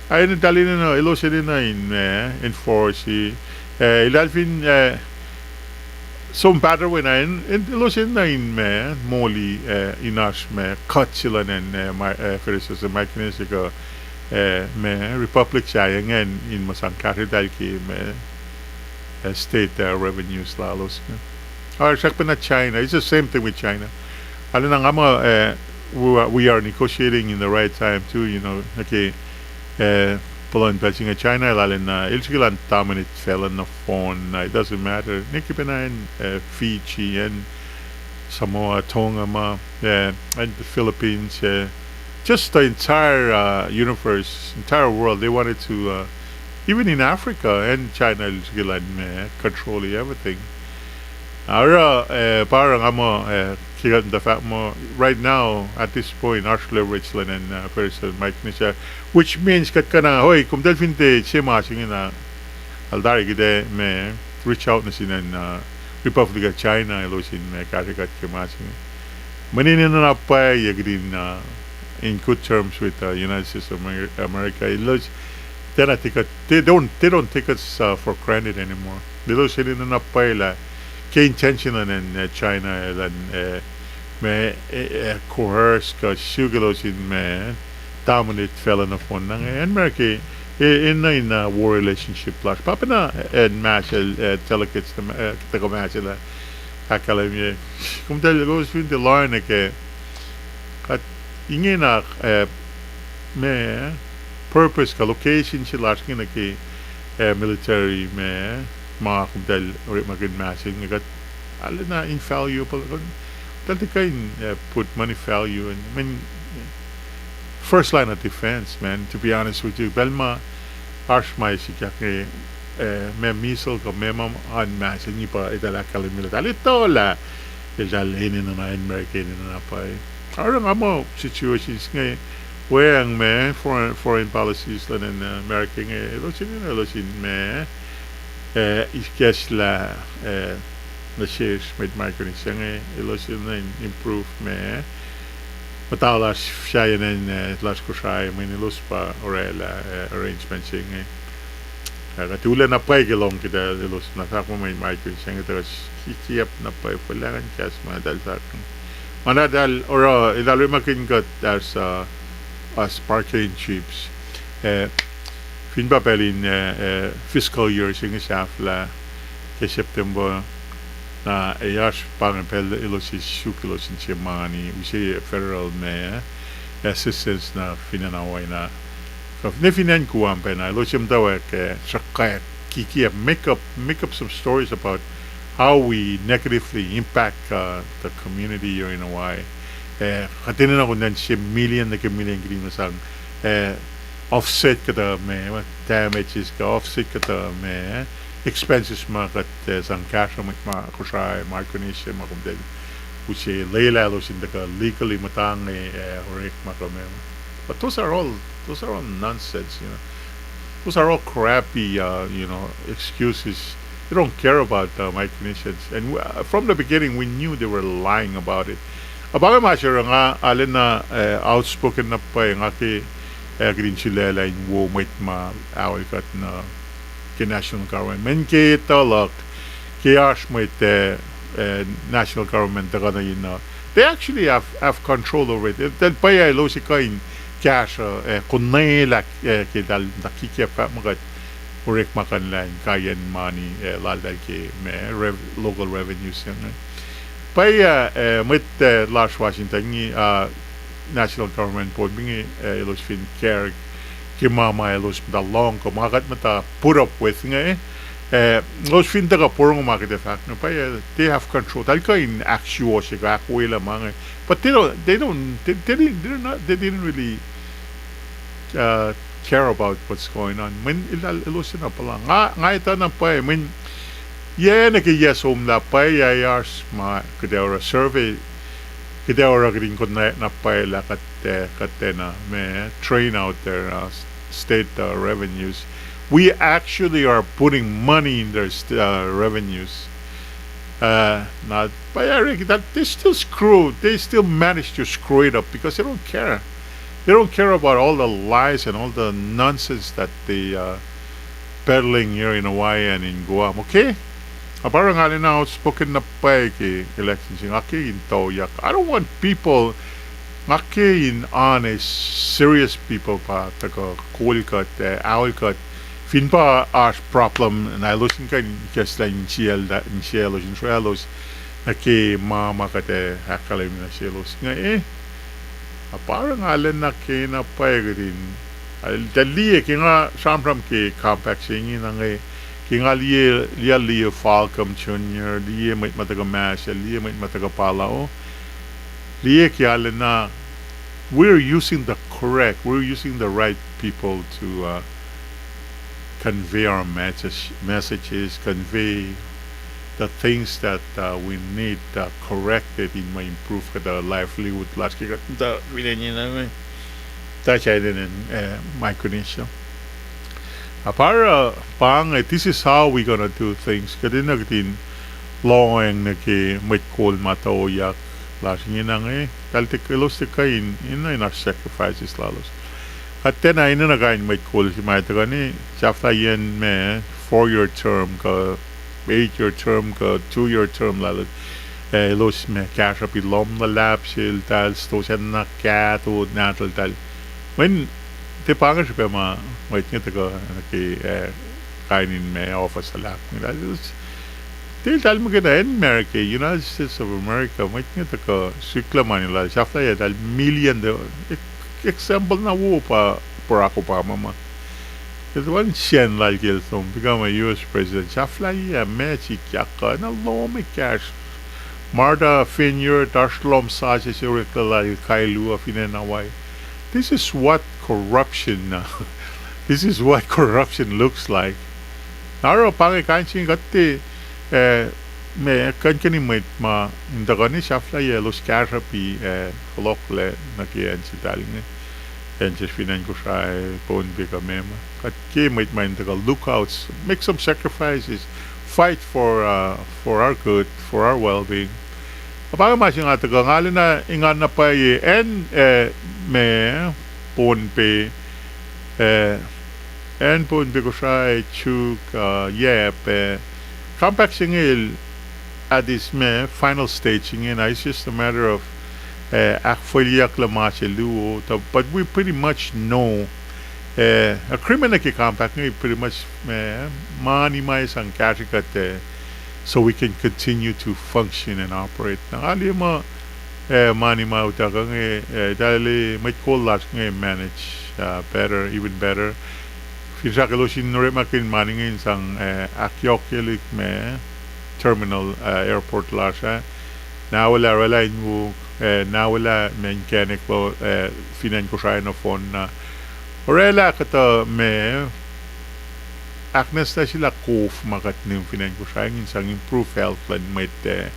Ac eltahl enenuh, elos enenuh in ma enforce, uh, eltahl fin, uh, som pattern wena in, in, elos enenuh in ma moli, uh, in oasr ma cut se luhn acn, uh, Federated States of Micronesia kuh, uh, ma republic sahyac ingacn in ma sang kahsrweltahl ke ma, uh, state, uh, revenues lalos inge. Oasr srackpacna China. It's the same thing with China. Arulacna nga muh, uh, we are, we are negotiating in the right time too, you know, nuh ke, uh, puhlan pacl se inge China el arulacna, el srihke elan dominate facluh nohfohn, uh, it doesn't matter. Ne ke pacna acn, uh, Fiji, acn Samoa, Tonga ma, uh, acn the Philippines, uh, just the entire, uh, universe, entire world, they wanted to, uh, even in Africa, acn China el srihke elan ma control everything. Oruh, uh, pa oruh nga muh, uh, ke kuht muhta fahk muh, right now, at this point, oasr leverage luhn acn, uh, Federated Micronesia, which means kuht kuh na, oi, komtacl fin tiac se ma se inge na, eltahl tari kuht ac ma reach out nuh sin acn, uh, Republic of China, elos in ma kahsrwe kuht ke ma se inge. Mweyen enenuh na pwacye kuht in, uh, in good terms with, uh, United States of Amer-, America. Elos, tiacna take it, they don't, they don't take us, uh, for granted anymore. Elos enenuh na pwacye lah ke intention luhn, uh, China, uh, luhn, uh, ma, uh, uh, coerce kuh suk elos in ma dominate facluh nohfohn na inge. Acn America, e, enenuh in, uh, war relationship lasr. Pa pacna acn Mahsel, uh, delegates, uh, tuhkuh Mahsel ah ahkkahlwemye. Komtacl elos fin tiac lohacng nuh ke, kuht ingena, uh, ma purpose kuh location se lasr inge nuh ke, uh, military ma, ma komtacl orekmakihn Mahsel inge kuht arulacna invaluable, kuht, eltahl tiac kuh in, uh, put money value in, I mean, first line of defense, man, to be honest with you. Pacl ma oasr ma sikyak inge, uh, ma missile kuh ma ma an Mahsel inge pa eltahl ahkkahlwemye lah eltahl etuh lah eltahl enenuh na acn America enenuh na pwacye. Oruh nga muh situations inge weacng ma foreign, foreign policies luhn acn America inge elos in, elos in ma, uh, ikacslah, uh, nuh sesr mwet Micronesia inge, elos in improve ma muhta lasr sahyacn acn, uh, lasr Kosrae, mweyen elos pa orwaclah, uh, arrangement se inge. Uh, kuht ullac na pwacye ke lohng kuhtuh elos na fahk muh mwet Micronesia inge tuh kihkiyacp na pwacye, fuhlahkihn kahs ma eltahl fahk. Ma na eltahl oruh, eltahl orekmakihn kuht as, uh, as bargaining chips. Uh, fin pa pacl in, uh, uh, fiscal year se inge sahflah ke September, na ac oasr pa inge pacl elos suk elos in se mani, use federal ma assistance nuh fin acn Hawaii na. Kuh ne fin acn Guam pacna, elos muhtwacwacack, uh, sruhkwack, kiki, uh, make up, make up some stories about how we negatively impact, uh, the community here in Hawaii. Uh, kuht enenuh kom nuh se million nuh ke million kihtin ma sang, uh, offset kuhtuh ma, ma damages kuh offset kuhtuh ma expenses ma kuht, uh, sang kahsruh mwet ma Kosrae, Micronesia, ma komtacl use lwelah elos in tuhkuh legally muhta inge, uh, orekma kuh ma. But those are all, those are all nonsense, you know. Those are all crappy, uh, you know, excuses. They don't care about, uh, Micronesians. And w- uh, from the beginning, we knew they were lying about it. Apanga ma se nga alena, uh, outspoken na pwacye nga ke, uh, kihtin sulaclah in wo mwet ma aol kuht na ke national government. Mweyen ke tuh luhk, ke oasr mwet, uh, uh, national government tuhkuh nuh in, uh, they actually have, have control over it. Eltahl pwacye elos kuh in kahsruh, uh, konwelah, uh, ke eltahl na kikap fahk muh kuht orekmakihn lah in kaiyacn mani, uh, laltahl ke ma rev- local revenues inge. Pwacye, uh, mwet, uh, lasr Washington inge, uh, national government po inge, uh, elos fin care ke ma ma elos muhta lohng kuh ma kuht muhta put up with inge, uh, elos fin tuhkuh porongo ma kuht ac fahk inge, pwacye, uh, they have control. Eltahl kuh in ahksuwohsye kuh ahkwoyelah ma inge. But they don't, they don't, they, they didn't, they're not, they didn't really, uh, care about what's going on. Mweyen eltahl, elos na puhla. Nga, nga etuh na pwacye, mweyen yac nuh ke yac somlah pwacye, yac oasr ma kuht ac oruh survey, kuht ac oruh kihtin konwacack na pwacye lah kuht, uh, kuht tiacna ma drain out their, uh, state, uh, revenues. We actually are putting money in their st- uh, revenues. Uh, na pwacye, that they still screw, they still manage to screw it up because they don't care. They don't care about all the lies and all the nonsense that they, uh, peddling here in Hawaii and in Guam, okay? Na pa oruh nga arulacna outspoken na pwacye ke election se inge, nga ke in tuyak. I don't want people, nga ke in honest, serious people pa tuhkuh kol kuht, uh, aol kuht. Fin pa oasr problem, na elos in kuh in ikacslah insiyacl, insiyaclos, insiyaclos nuh ke ma ma kuht ac ahkkahlwemye nuh selos inge, eh? Na pa oruh nga arulacna kena pwacye kihtin, uh, tuh liye ke nga sramsram ke compact se inge na inge, ke nga liye, liye, liye Falcom Junior, liye mwet ma tuhkuh Marshall, liye mwet ma tuhkuh Palau. Liye ke arulacna, we're using the correct, we're using the right people to, uh, convey our message, messages, convey the things that, uh, we need, uh, corrected in ma improve kuhtuh livelihood lasr ke kuht tuh, tuh sainen, uh, Micronesia. Na pa oruh, uh, pa inge, this is how we're gonna do things. Kuht enenuh kihtin lohacng nuh ke mwet kol ma tuyak lasr ingena inge, eltahl tiac, elos tiac kuh in, in, in oasr sacrifices lalos. Kuht tiacna enenuh kain mwet kol se ma tuhkuh in sahflahiyacn ma, four year term kuh eight year term kuh two year term lalos. Eh, elos ma kahsruh pac lohm luhlahp seltahl, stosah na kahto nahtuhltahl. Mweyen tiac pa inge srihpac ma mwet inge tuhkuh nuh ke, eh, kain in ma office luhlahp inge. Eltahl, eltahl muhkwena acn America, United States of America, mwet inge tuhkuh srihklac mani lal, sahflahiyac eltahl million, example na wo pa Barack Obama ma. Ke tuh pa sacn lal ke el som become a U S president, sahflahiyac ma sikyak kuh na lohm ekahsr. Martha Vineyard, oasr lohm sasuc se oreklac lal Kailua fin acn Hawaii. This is what corruption, uh, this is what corruption looks like. Na oruh pa inge kain se inge kuht tiac, eh, ma kunkeni mwet ma in tuhkuh in sahflahiyac elos kahsruh pac, eh, fohlohklac nuh ke acn se eltahl inge, acn se fin acn Kosrae, Pohnpei kuh meac ma. Kuht ke mwet ma in tuhkuh lookouts, make some sacrifices, fight for, uh, for our good, for our well-being. Na pa inge ma se nga tuhkuh, nga arulacna engan na pwacye acn, eh, ma, Pohnpei, eh, acn Pohnpei, Kosrae, Chuuk, uh, Yap, eh, compact se inge el at its ma final stage ingena, it's just a matter of, eh, ahkfalyeyucklac ma se luo, but we pretty much know, eh, agreement nuh ke compact inge pretty much, eh, mani ma sang kahsrwe kuht, eh, so we can continue to function and operate. Na nga liye muh, eh, mani ma utuckuh inge, eh, eltahl mwet kol lasr inge manage, uh, better, even better. Finsrak elos in orekmakihn mani inge in sang, eh, ahkyohkyelihk ma terminal, eh, airport lasr ah. Na welah orwaclah in wo, eh, na welah ma inkacnek, eh, fin acn Kosrae nohfohn na orwaclah kuhtuh ma ahknwacsnwacsyelah kof ma kuht nihm fin acn Kosrae ingacn sang improve health luhn mwet, eh,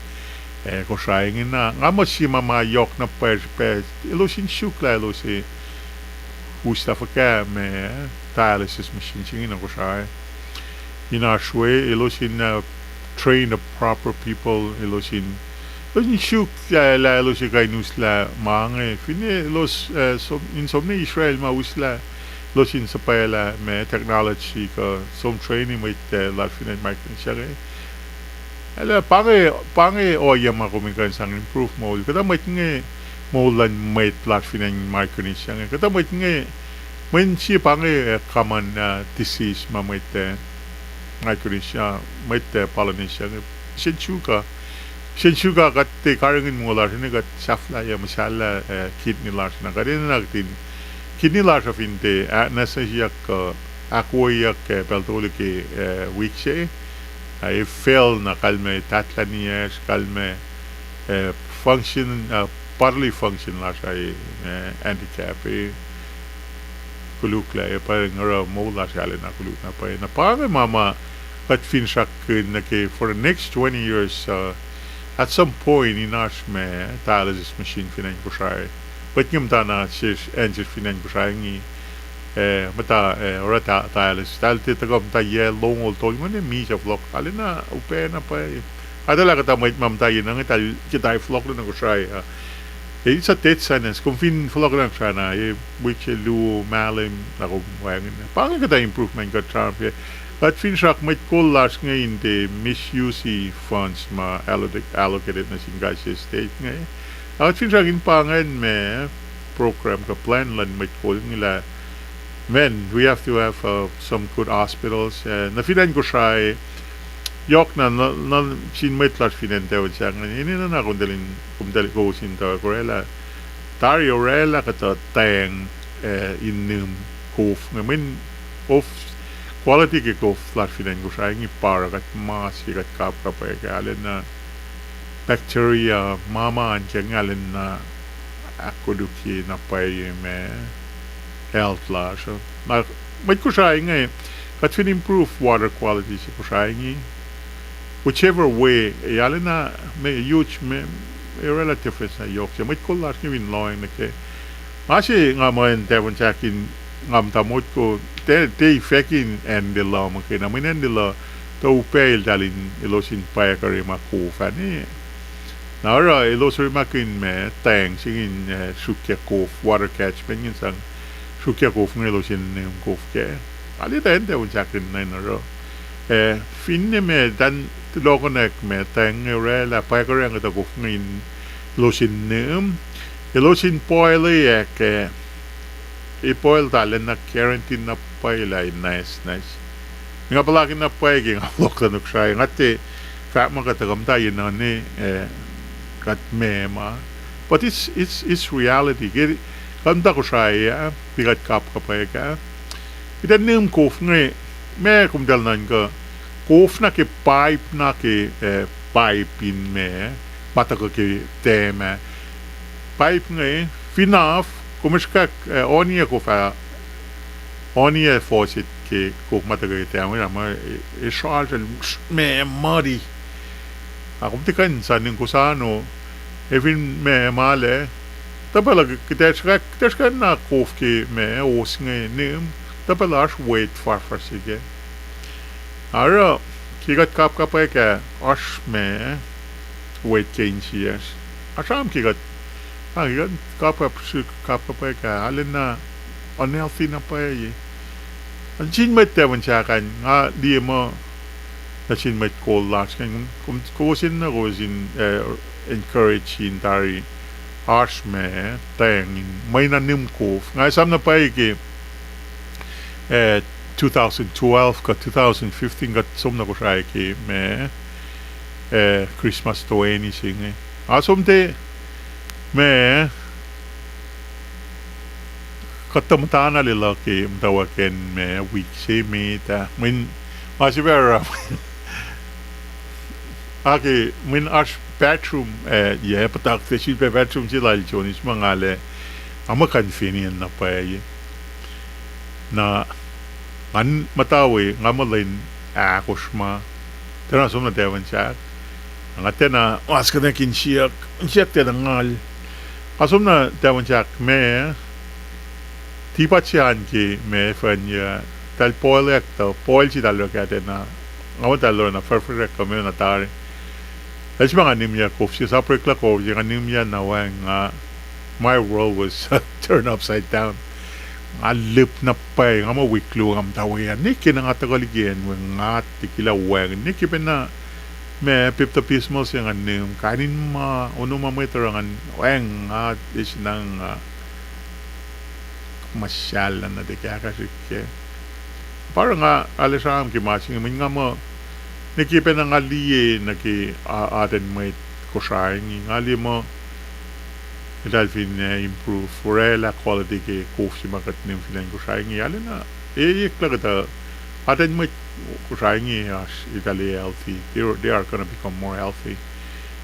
eh, Kosrae ingena. Nga muh sie ma ma yohk na pwacr pac elos in suk lah elos, eh, uslah fuhkah ma dialysis machine se inge nuh Kosrae. In oasr we, elos in, uh, train the proper people, elos in, elos in suk lah, lah elos ac kuh in uslah ma inge. Finne elos, uh, som-, in som nuh Israel ma uslah, elos in suhpwaclah ma technology kuh som training mwet, uh, lasr fin acn Micronesia inge. Lah pa inge, pa inge ohiyac ma kom in kuh in sang improve moul. Kuhtuh mwet inge moul luhn mwet lasr fin acn Micronesia inge. Kuhtuh mwet inge, mweyen sie pa inge, uh, common, uh, disease ma mwet, uh, Micronesia, mwet, uh, Polynesia inge. Pisen suka. Pisen suka kuht tiac karihngihn moul lasr inge kuht sahflahiyac muhsahllah, uh, kidney lasr na. Kuht enenuh kihtin kidney lasr uh fin tiac, uh, nwacsnwacsyeyuck kuh ahkwoyeyuck, uh, pacl tolu ke, uh, wik se. Uh, ac fail na kalmac tahtlah niyacsr, kalmac, uh, function, uh, bodily function lasr uh, uh, handicap, uh, koluk lah, ac pa inge oruh moul lasr arulacna koluk na pwacye. Na pa inge ma ma kuht finsrakkihn nuh ke for the next twenty years, uh, at some point in oasr ma dialysis machine fin acn Kosrae. Mwet inge muhta na sesr, acn sesr fin acn Kosrae inge, uh, muhta, uh, oruh dia-, dialysis. Eltahl tiac tuhkuh muhta yac longoul tolngoul, misac fohlohk, arulacna upac na pwacye. Eltahl ah kuhtuh mwet ma muhta yen inge, eltahl ke tiac fohlohk nuh Kosrae uh. Ac it's a death sentence. Kom fin fohlohk nuh Kosrae na, e, wik se luo, mahlwem, na kom wacngihn. Pa inge kuhtuh improvement kuht sramsram. Kuht finsrak mwet kol lasr inge in tiac misuse funds ma alloc-, allocated nuh sin kais sie state inge. Na kuht finsrak in pa ingacn ma program kuh plan luhn mwet kol inge lah, man, we have to have, uh, some good hospitals, uh, nuh fin acn Kosrae, yohk na, na, na sin mwet lasr fin acn Taiwan sahk inge, enenuh na kom tari, kom tari kowos in tuh orwaclah, tari orwaclah kuhtuh tang, uh, in nihm kof inge, mweyen kof, quality ke kof lasr fin acn Kosrae inge pa oruh kuht mas ke kuht kapkapwack ah, arulacna bacteria, ma ma an ke inge arulacna ahkkolukye na pwacye ma health lasr uh. Na mwet Kosrae inge, kuht fin improve water quality se Kosrae inge, whichever way, ac arulacna ma huge ma, orwaclah difference na yohk se. Mwet kol lasr inge fin lohacng nuh ke ma se nga muh in Taiwan sahk in, nga muhta Motko, tiac, tiac fahk in Andrew Law muhkwena, mweyen Andrew Law tuh upac eltahl in, elos in pwackuhre ma kof ah ne. Na oruh elos orekmakihn ma tang se ingacn, eh, sruokyac kof, water catchment ingacn sang sruokyac kof inge elos in nihm kof kac. Nga liye tuh acn Taiwan sahk ingacn oruh, eh, finne ma tari lokonak ma tang inge orwaclah, pwackuhre kuhtuh kof inge in elos in nihm, elos in boil-ac kac, e boil ta lacna guarantee na pwacye lah in nwacsnwacs. Nga puhlakihn na pwacye ke nga fohlohk nuh Kosrae, nga tiac fahk muh kuht tuhkuh muhta yen uh ne, eh, kuht meac ma. But it's, it's, it's reality. Ke kuht muhta Kosrae ah, ke kuht kapkapwack ah, kuht ac nihm kof inge, ma komtacl nuhnkuh, kof na ke pipe na ke, eh, pipe in ma, ma tuhkuh ke dam ah. Pipe inge, fin af, kom srihkwack, eh, oan-iyac kof ah, oan-iyac faucet ke kof ma tuhkuh ke dam ah, ma, eh, sral, sral, ma, muddy. Na kom tiac kuh in sang in kosano, ac fin ma, ma lac, tuh pacl uh kuht ac srihkwack, kuht ac srihkwack na kof ke ma, os inge nihm, tuh pacl uh oasr wet fahfahsr se kac. Oruh, ke kuht kapkapwack ah, oasr ma, wet ke insiyacsr. Oasr am ke kuht, ah, ke kuht kapkap-, kapkapwack ah, arulacna unhealthy na pwacye. Nuh sin mwet Taiwan sahk an, nga liye muh, nuh sin mwet kol lasr, kom, kowos in, na kowos in, eh, encourage in tari oasr ma, tang in, mwe na nihm kof. Nga esam na pwacye ke, eh, two thousand twelve kuh two thousand fifteen kuht som nuh Kosrae ke ma, eh, Christmas toeni se inge. Nga som tiac ma, kuht tuh muhtana lwelah ke muhtwacwacack ma wik se met ah. Mweyen ma se pac oruh, ake, mweyen oasr bathroom, eh, yac, puhtatlac sifilpac bathroom se lal Jonis ma nga lac, nga muh convenient na pwacye. Na, ngan muhta we, nga muh lwen ahkosr ma, tiacna som nuh Taiwan sahk. Nga tiacna, nga sikuhnuhk in siyuck, in siyuck tiacna ngal. Nga som nuh Taiwan sahk ma, Tipat se an ke ma fahnyuc, eltahl poilack tuh, poil se eltahl oruh kahtacna, nga muh eltahl oruh na furfurack kuh meoa na tari. Eltahl sifacna nimyac kof se, sap oreklac kof se, nga nimyac na wacngihn, nga, my world was turned upside down. Nga lihp na pwacye, nga muh wik luo nga muhta we an, ne ke na nga tuhkuh liki acn we nga tikilah wacngihn, ne ke pacna ma Pepto Bismol se nga nihm, kain in ma, ono ma mwet oruh ngan wacngihn, nga esinang, nga muhsahllah na tiac kahkahsrihk kac. Pa oruh nga arlac sramsram ke ma se inge, mweyen nga muh, ne ke pacna nga liye nuh ke, a, atacn mwet Kosrae inge, nga liye muh eltahl fin, eh, improve, orwaclah quality ke kof se ma kuht nihm fin acn Kosrae inge, arulacna, e, eklac kuhtuh, atacn mwet Kosrae inge oasr, eltahl healthy. They, they are gonna become more healthy.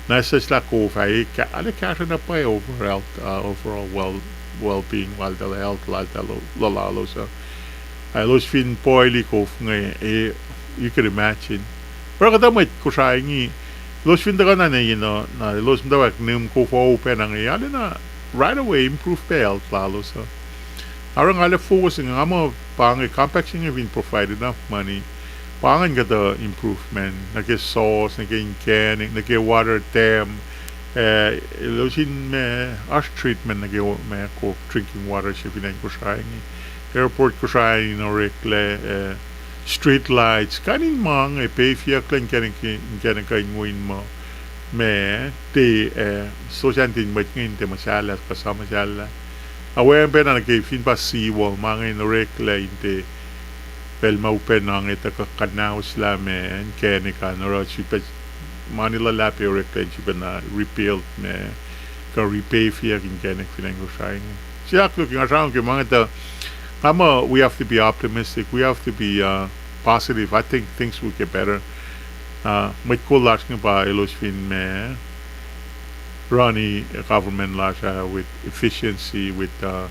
Na seslah kof ah, e, arlac kahsruh na pwacye overall, uh, overall well, well-being laltahl, health laltahl, luhlalos uh. Ac elos fin poili kof inge, e, you can imagine. Oruh kuhtuh mwet Kosrae inge, elos fin tuhkuh na ne, you know, na elos muhtwacwacack nihm kof uh pacna inge, arulacna right away improve pac health lalos uh. Oruh nga arlac focus inge, nga muh pa inge compact se inge fin provide enough money, pa ingacn kuhtuh improvement nuh ke source, nuh ke inkacnek, nuh ke water dam, eh, elos in ma, oasr treatment nuh ke ma kof, drinking water se fin acn Kosrae inge. Airport Kosrae in oreklac, eh, street lights, kain in ma inge, payfiyucklac inkacnek, inkacnek kuh in wo in muh ma, te, eh, sosacn tin mwet inge in tiac muhsahllah, kuh sa muhsahllah. Awacng pacna nuh ke fin pa seawall, ma inge in oreklac in tiac pacl ma upac na inge tuh kuh kuhnahoslah ma inkacnek an oruh sifilpac mani luhlahp oreklac in sifilpacna rebuild ma kuh repayfiyuck inkacnek fin acn Kosrae inge. Siyuck luhk nga sramsram ke ma inge tuh, nga muh we have to be optimistic, we have to be, uh, positive. I think things will get better. Uh, mwet kol lasr inge pa elos fin ma run government lasr uh with efficiency, with, uh,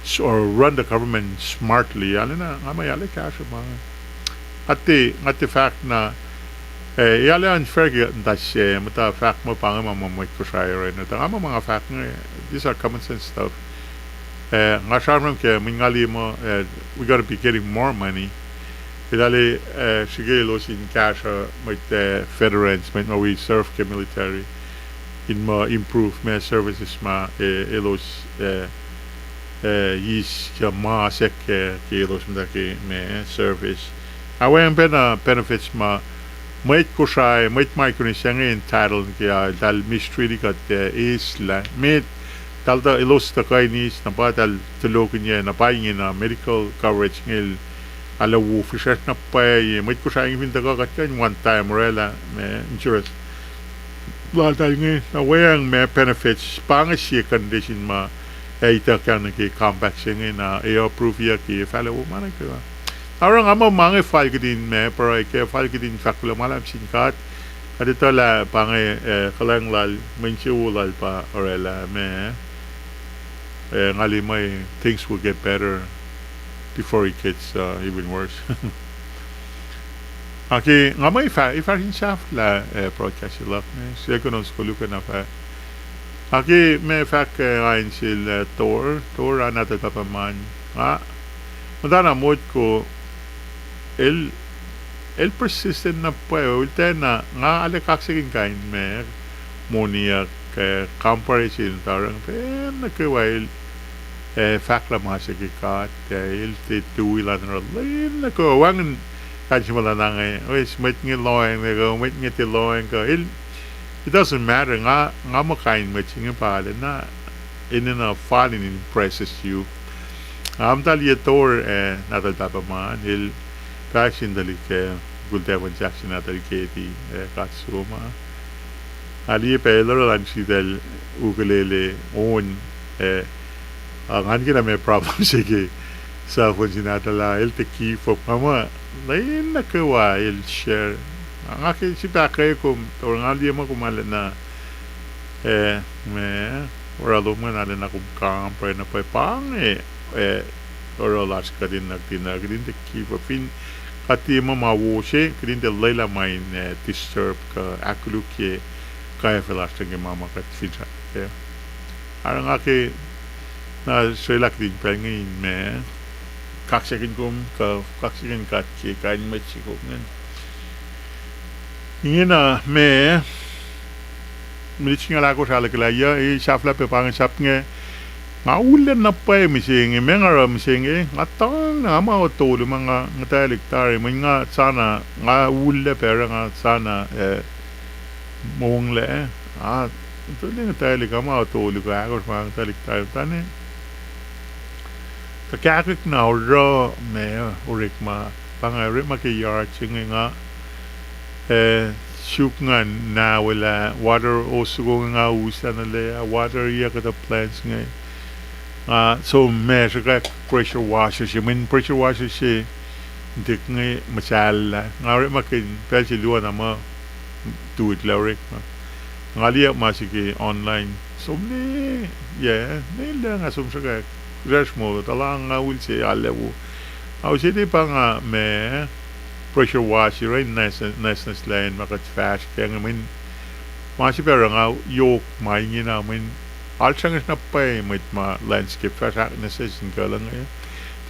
s-, or run the government smartly. Arulacna, nga muh arlac kahsruh ma inge. Nga tiac, nga tiac fahk na, eh, arlac unfair ke muhta se, muhta fahk muh pa inge ma ma mwet Kosrae orwacni. Tuh nga muh ma nga fahk inge, these are common sense stuff. Eh, nga sramsram ke, mweyen nga liye muh, eh, we gotta be getting more money. Eltahl, eh, srihke elos in kahsruh mwet, eh, veterans, mwet ma wi serve ke military, in muh improve ma services ma, eh, elos, eh, eh, eis kuh ma se ke, ke elos muhta ke ma service. Awacng pacna benefits ma mwet Kosrae, mwet Micronesia inge entitled ke, ah, eltahl mistreat kuht, eh, eislah. Met, eltahl tuh, elos tuh kuh in eis, na pa eltahl tulokihnyac, na pa ingena medical coverage inge el arlac wo fihsracsr na pwacye, mwet Kosrae inge fin tuhkuh kuht kuh in one time orwaclah ma insurance laltahl inge, na weacng ma benefits, pa inge sie condition ma, ac ituckyang nuh ke compact se inge na, ac approveyuck ke, ac fahlah wo ma nuh kwewa. Na oruh nga muh ma inge fal kihtin ma, pruhe ke fal kihtin fahk kuloh ma luhlahp sin God. Kuht etuh lah pa inge, eh, kuhlwacng lal, mwe insewowo lal pa orwaclah ma, eh, nga liye muh things will get better before it gets, uh, even worse. Ac ke nga muh ac fah-, ac fahsr in sahflah, eh, broadcast se luhk inge, se kunohkohn skoluk na fah. Ac ke ma fahk, eh, nga in sel, eh, Tor, Tor ah nahtuhl pahpah ma an. Nga, muhtana motko, el, el persistent na pwacye, el tiacna, nga arlac kaksakihn kain ma, moniyuck, eh, compare sin tari, pacl nuh kwewa el, eh, fahk lah ma se ke God, eh, el tiac tui lah in oruh lwen nuh kwewa, wacngihn kain se ma luhn ange, eh, mwet inge lohacng, eh, mwet inge tiac lohacng, kuh el, it doesn't matter, nga, nga muh kain mwet se inge pa arulacna, enenuh fal in impresses you. Nga muhta liye Tor, eh, nahtuhl pahpah ma an, el pahsr in tuhlihk, eh, mukul tafun sahk se nahtuhl Keti, eh, God Soma. Nga liye pac el oruh lah in sritacl ukulele on, eh, ah, ngan ke na ma problem se ke cell phone se nahtuhl ah, el tiac give up. Nga muh, lwen nuh kwewa el share. Nga ke srihpac ahkkweye kom, Tor, nga liye muh kom arulacna, eh, ma, oruh lom ingacn arulacna kom kampare na pwacye pa inge, eh, oruh lasr kuht in nuhtin, uh, kuht in tiac give up. Fin kuht tiac muh ma wo se, kuht in tiac lwelah ma in, eh, disturb kuh ahkkolukye kwacfe lasr nuh ke ma ma kuht finsrak kac. Oruh nga ke Na srwelak lin pacl inge in ma kaksakihn kom kuh kaksakihn God ke kain mwet se kom ingacn. Ingena ma, minit singucul ahkosr ahluhkwelah yuc, e, sahflah pac pa inge sahp inge. Nga ullac na pwacye mihsenge, ma nga oruh mihsenge, nga tuhng na nga ma tolu ma nga nguhtwaclihk tari, mweyen nga sana, nga ullac pac oruh nga sana, e, monglac, a, tuhlihk nguhtwaclihk, nga ma tolu kuh ahkosr ma nga nguhtwaclihk tari, tani. Tuh kahkwack na oruh ma, orekma, pa nga orekma ke yard se inge nga, e, suk ngan na welah water hose soko inge nga uslah nuh lac ah, water yuc kuhtuh plants inge. Nga som ma sruhkwack pressure washer se, mweyen pressure washer se intik inge muhsahllah. Nga orekmakihn pacl se luo na muh tuhlac orekma. Nga liye ma se ke online. Som ne, ya, ne lah nga som sruhkwack. Rash mo, tuh lah nga ul se alu. Nga use ne pa nga ma pressure washer, right, nwacsnwacslah in ma kuht fahsr kac inge, mweyen ma se pac oruh nga yohk ma ingena, mweyen alsrangsr na pwacye mwet ma landscape fahsr ahknwacsnwacs in kuh luhn inge.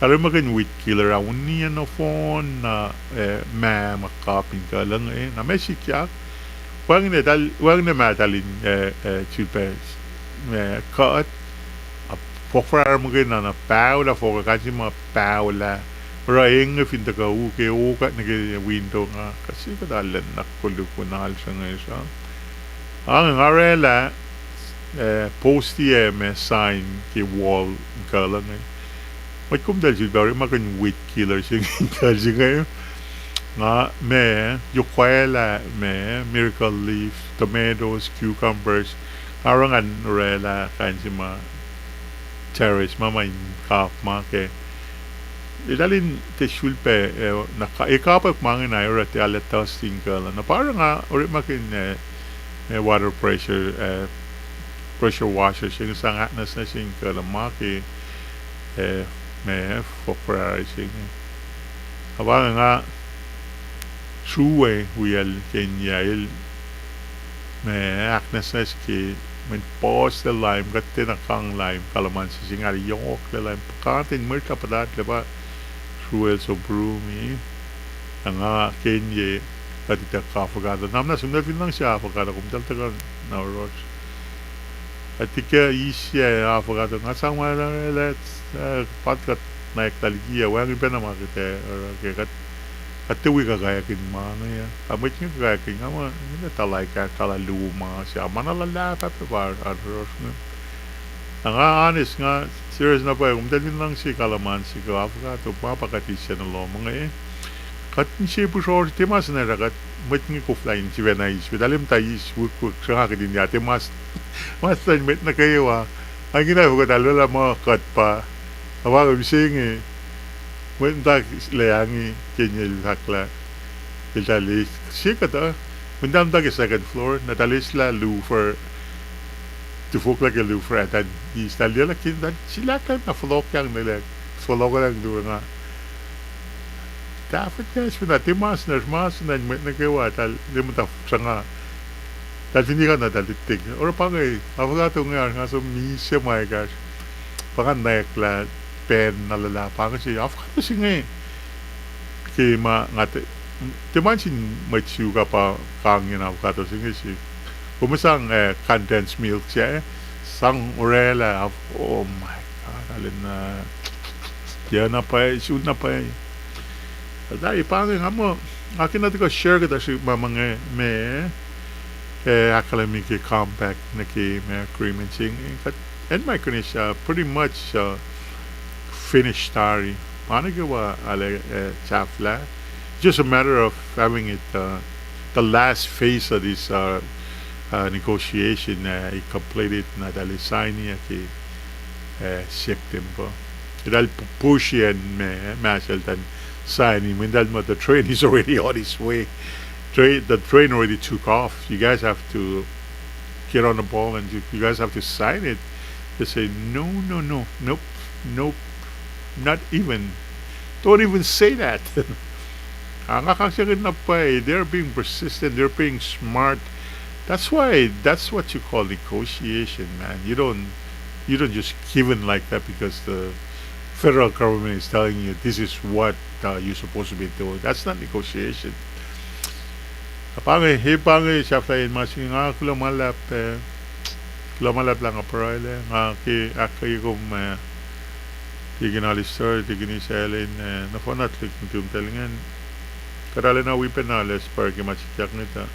Tahl orekmakihn weed killer ah, uniyac nohfohn na, e, ma ma kap in kuh luhn inge. Na ma sikyak, wacngihn, wacngihn ma tahl in, e, e, sulpac, e, kuht, a, fohk fahsr muhkwena na paolah fohk ah, kain se ma paolah. Oruh eng fin tuhkuh u ke o kuht nuh ke window nga, kuht se kuht alu na koluk na alsrangsr ah. Ange nga orwaclah, e, post ac ma sign ke wall in kuh luhn inge. Mwet komtahl sulpac orekmakihn weed killer se inge in kuh se inge. Nga ma, yohkwaclah ma, miracle leaf, tomatoes, cucumbers. Nga oruh ngan orwaclah kain se ma terrace ma ma in kap ma ke. Eltahl in tiac sulpac, e, na ka-, e, kapwack ma inge na oruh tiac alu dust in kuh luhn. Na pa oruh nga orekmakihn, e, e, water pressure, e, pressure washer se inge sang ahknwacsnwacs in kuh luhn ma ke, e, ma fohk fahsr se inge. Na pa inge nga sruwe wiyacl ke inyac el ma ahknwacsnwacs ke, mweyen puhslac lime, kuht tiacna kang lime, kaluhman se se inge yohklac lime, puhkantwen mwesrlah puhtatlac pa sruel som pruhe. Na nga ke inyac kuht ituck avocado. Na muhna sum tahl fin luhngse avocado, kom tahl tuhkuh na oruh. Kuht tiac eis avocado, nga sang ma lah, e, pat kuht nwacklah liki ah, wacngihn pacna ma kuht ac oruh ke kuht, kuht tiac wi kuh kaiyuck in ma inge ah. Tuh mwet inge kuh kaiyuck in nga ma, inge tuhlac kahs, tuhlac luo ma se, ma na luhlahp pac pa oruh inge. Na nga honest, nga serious na pwacye, kom tahl fin luhngse kaluhman se kuh avocado, ma pa kuht eis nuh lohm inge. Kuht inse pihsrohsr, tiac ma se na sruh kuht, mwet inge koflah in sifacna eis, eltahl muhta eis, wihkwihk, sruhnga kuht in ya, tiac ma s-, ma se na mwet nuh kwewa. Ac ingena fokot alwaclah muh kuht pa, na pa kom se inge, mwet muhta lac inge ke inyac el fahk lah, eltahl eis, se kuht uh, mwet muhta ke second floor, na eltahl eislah louver, tufohklah ke louver, eltahl eis, eltahl liye lah ke eltahl silahklahna fohlohkyang nuh lac, fohlohklah louver nga. Tahfuh kahs pacna, tiac ma se na, ma se na mwet nuh kwewa, eltahl liye muhta sruhnga. Eltahl fin ekuh na eltahl tiac, oruh pa inge, avocado inge oasr nga som misac ma ekahsr. Pa nga nwacklah pan na luhlahp, pa inge se, avocado se inge. Ke ma nga tiac, tiac ma sin mwet suk ah pa kangin avocado se inge se. Kom sang, e, condensed milk se, sang orwaclah, oh my God, arulacna, tiac na pwacye, sun na pwacye. Eltahl pa inge nga muh, nga kena tuhkuh share kuhtuh srihk ma, ma inge, ma, e, ahkkahlwemye ke compact nuh ke ma agreement se inge. Kuht, acn Micronesia, pretty much, uh, finished tari. Ma nuh kwewa arlac, e, sahflah. Just a matter of having it, uh, the last phase of this, uh, uh, negotiation, uh, it completed, na eltahl sign-i ke, uh, September. Eltahl pu-, push-i acn ma, ma se eltahl sign-i, mweyen eltahl muh the train is already on its way. Tra-, the train already took off. You guys have to get on the ball and you, you guys have to sign it. They say, no, no, no, nope, nope, not even. Don't even say that. Ac nga kaksakihn na pwacye, they're being persistent, they're being smart. That's why, that's what you call negotiation, man. You don't you don't just give in like that because the federal government is telling you this is what, uh, you're supposed to be doing. That's not negotiation. Pa inge, e pa inge sahflahiyac ma se inge, nga kuloh ma luhlahp, eh, kuloh ma luhlahp lah nga pruhe lah nga ke ahkkweye kom, eh, Deacon Alistair, Deacon Isacl in, eh, nohfohn na tuhlihk nuhtum tahl ingacn. Kuht arulacna wi pacna lah spark ke ma sikyak inge tuh.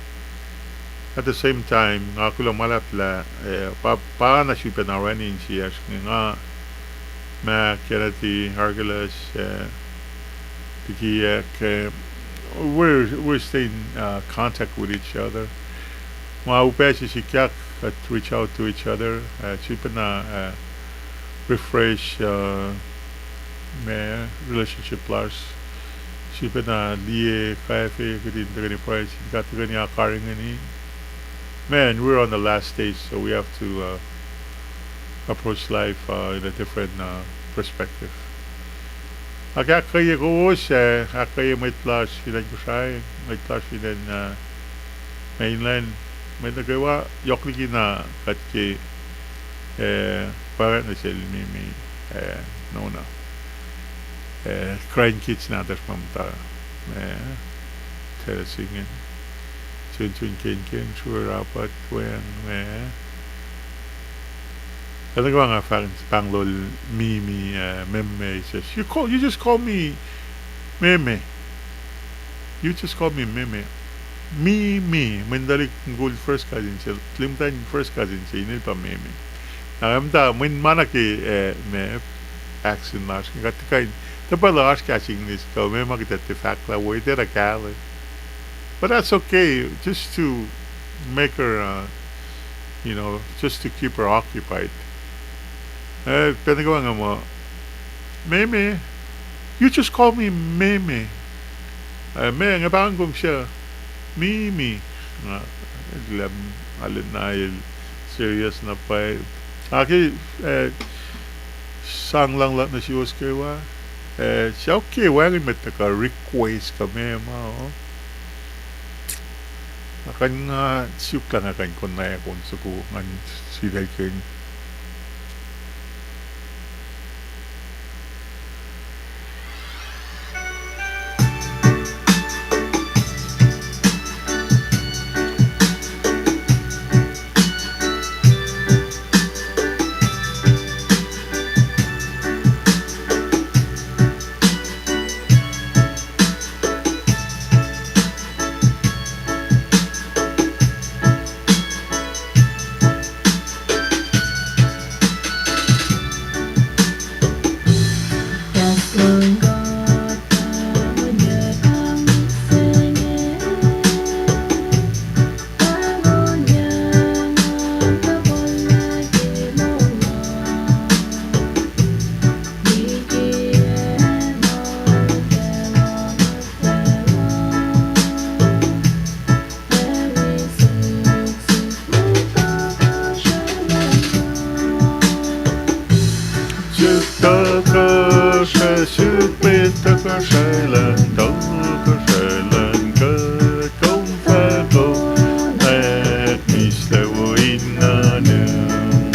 At the same time, nga kuloh ma luhlahp lah, eh, pa, pa na sifilpacna orani insiyacsr inge nga, Mac, Kennedy, Archelaus, eh, Pikiac, eh, we're, we're staying, uh, contact with each other. Ma upac se sikyak, kuht reach out to each other, uh, sifilpacna, uh, refresh, uh, ma relationship lasr. Sifilpacna liye kwacfe kuht in tuhkweni pruhe sin God, tuhkweni karihngihn. Man, we're on the last stage, so we have to, uh, approach life, uh, in a different, uh, perspective. Ac ahkkweye kowos, ac ahkkweye mwet lasr fin acn Kosrae, mwet lasr fin acn, uh, mainland, mwet nuh kwewa, yohk liki na kuht ke, eh, pwacye nuh sel Mimi, eh, nona. Eh, grandkids nahtuhsr ma muhta, eh, Tennessee ingacn. Sun sun kenken sure apat weacng, eh. Kuht nuh kwewa nga fahk pahng lol Mimi, eh, Meme, he says, you call, you just call me Meme. You just call me Meme. Mimi, mweyen tuhlihk mukul first cousin se, tuhlihk muhtwacn first cousin se, inel pa Meme. Na muhta, mweyen ma nuh ke, eh, ma, accent lasr inge, kuht kuh in, tuh pacl uh oasr kahs English kuh ma ma kuht ac tiac fahk lah wo, tiac na kahlwem. But that's okay, just to make her, uh, you know, just to keep her occupied. Eh, pacna kuh nga muh, Meme, you just call me Meme. Eh, ma, nga pahngon kom sir, Mimi. Nga, lah, arulacna el serious na pwacye. Ac ke, eh, sang luhng luhk nuh suwos kwewa. Eh, suc ke wacngihn mwet tuhkuh request kuh ma ma, oh. Ac kuh in nga suk lah nga kuh in konwacack on soko ngan sritacl kihn. Suk tohkohsrahi, suk met tohkohsrahi luhn, tohkohsrahi luhn God, kom fahko ahkmihslah wo in nguhnuhm.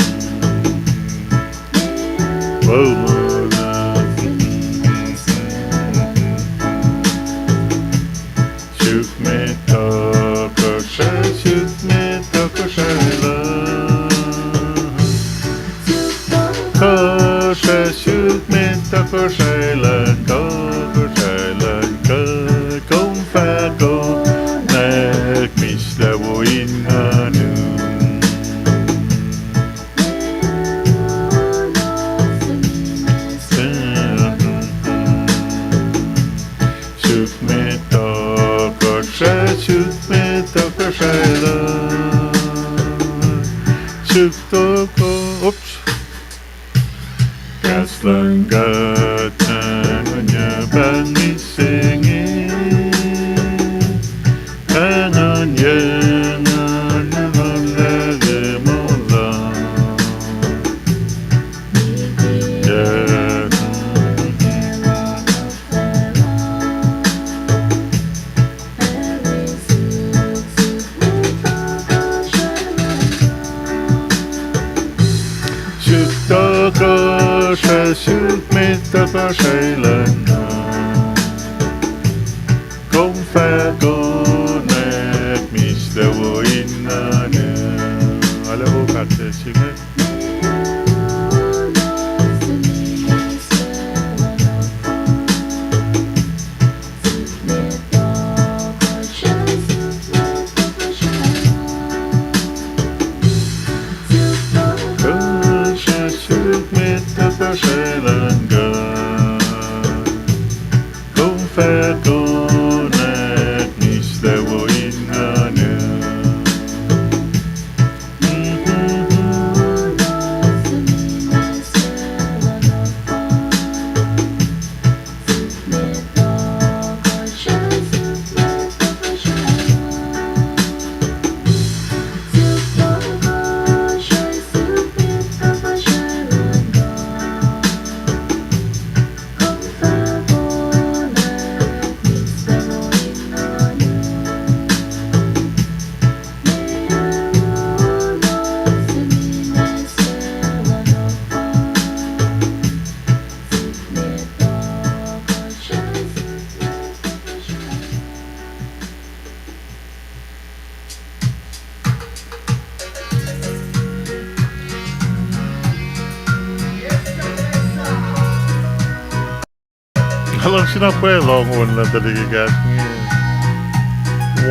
Suk met tohkohsrahi, suk met tohkohsrahi luhn, tohkohsrahi, suk met tohkohsrahi luhn, tohkohsrahi luhn God, kom fahko ahkmihslah wo in nguhnuhm. Suk met tohkohsrahi, suk met tohkohsrahi luhn, suk tohko-, oops. Kahs luhn God, na nguhn yap Srwaclah na, kom fah konwacack mihslac wo in nguhnuh. Alu wo kahs se inge. Kuh srihsrihk met tuhkuh srwaclah kuh, kom fah konwacack mihslac wo in nguhnuh. Elos na pwacye lohng on lah tuhlihk ekahsr inge.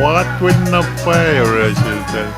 Watwin na pwacye oruh sel tuh.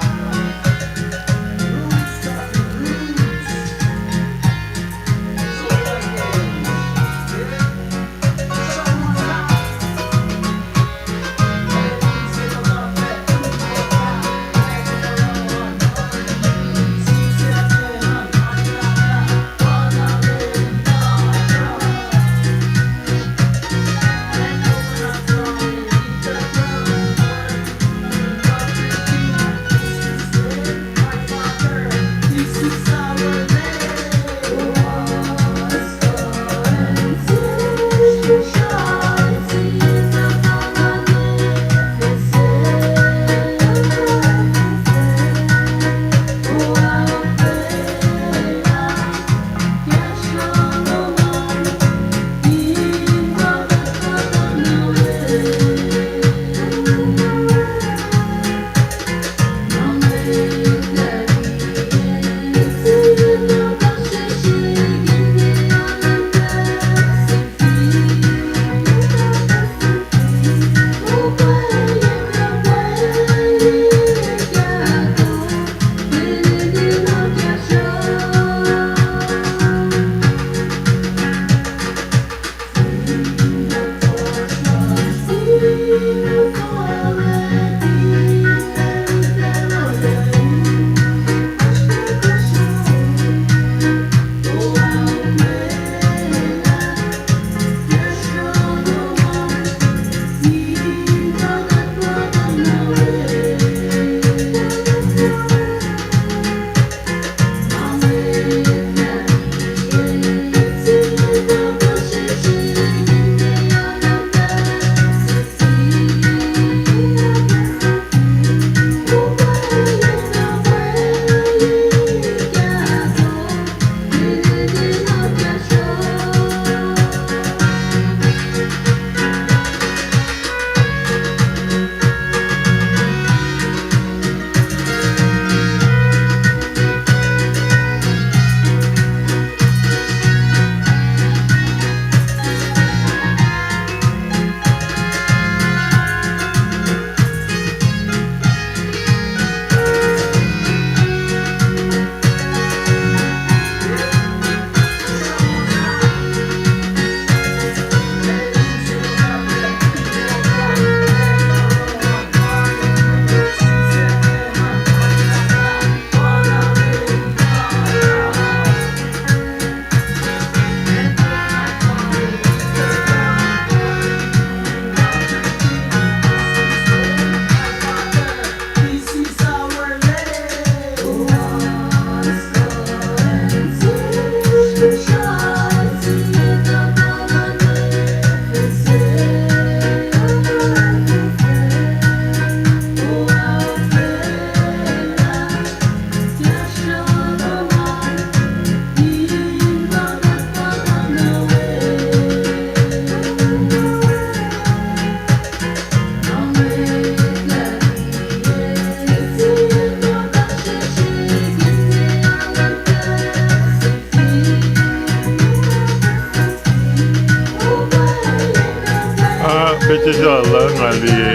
Ece sala nga liye,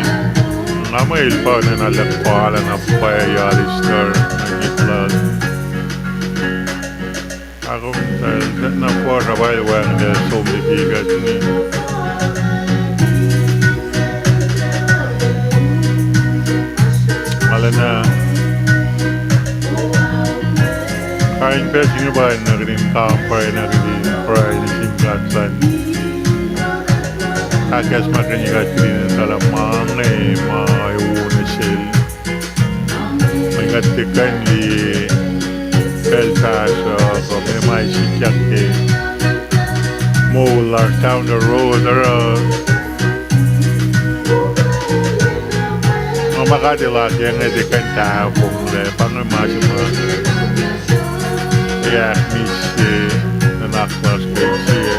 nga muh el pa nacn aluhkpala na pwacye Alistair, na ket lal. Akom tacl na fosrngah pa el wacngihn som liki kuht ni. Arulacna kain pacl se inge pa na kihtin kampare na kihtin pruhe nuh sin God luhn ahkacsmakihnye kuht kihtin etuh lah ma inge ma ac wo nuh sel. Mwe kuht tiac kuh in liye pacl fahsruh kuh meac ma ac sikyak ke moul lasr down the road, oruh ma God El ahkkahlwemye tiac kuh in tahfonglac, pa inge ma se ma ac ahkmihsye nuhnak lasr ke sie.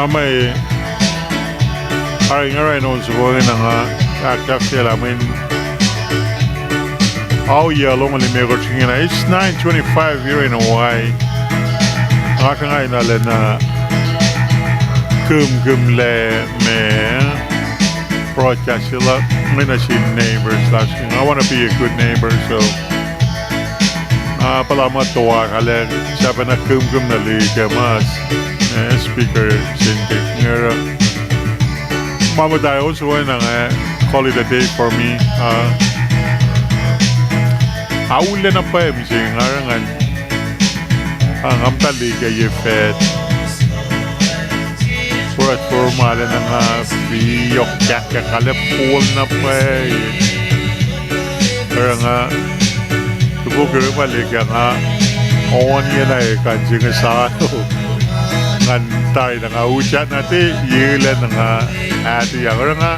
Ama, aring oruh in on soko ingena nga ahkahkselah mweyen ao yac longoul limekohsr ingena, it's nine twenty-five here in Hawaii. Nga sruhnga in arulacna kihmkihmlac ma broadcast se luhk inge nuh sin neighbors lasr. I wanna be a good neighbor, so, uh, puhla muh toasr arlac sahp na kihmkihm nuh liki ma, eh, speaker se inge oruh ma muhta on soko ingena, call it a day for me. Uh, aulacna pwacye mihsenge nga oruh ngan, uh, nga muhta liki ye fact. Oruh formal na nga fi yohk kahkahk arlac pol na pwacye. Oruh nga, tuko ke pa liki nga, on yena ekan se inge salo. Ngan tari na nga utyak na te, yelac na nga, ati ya oruh nga,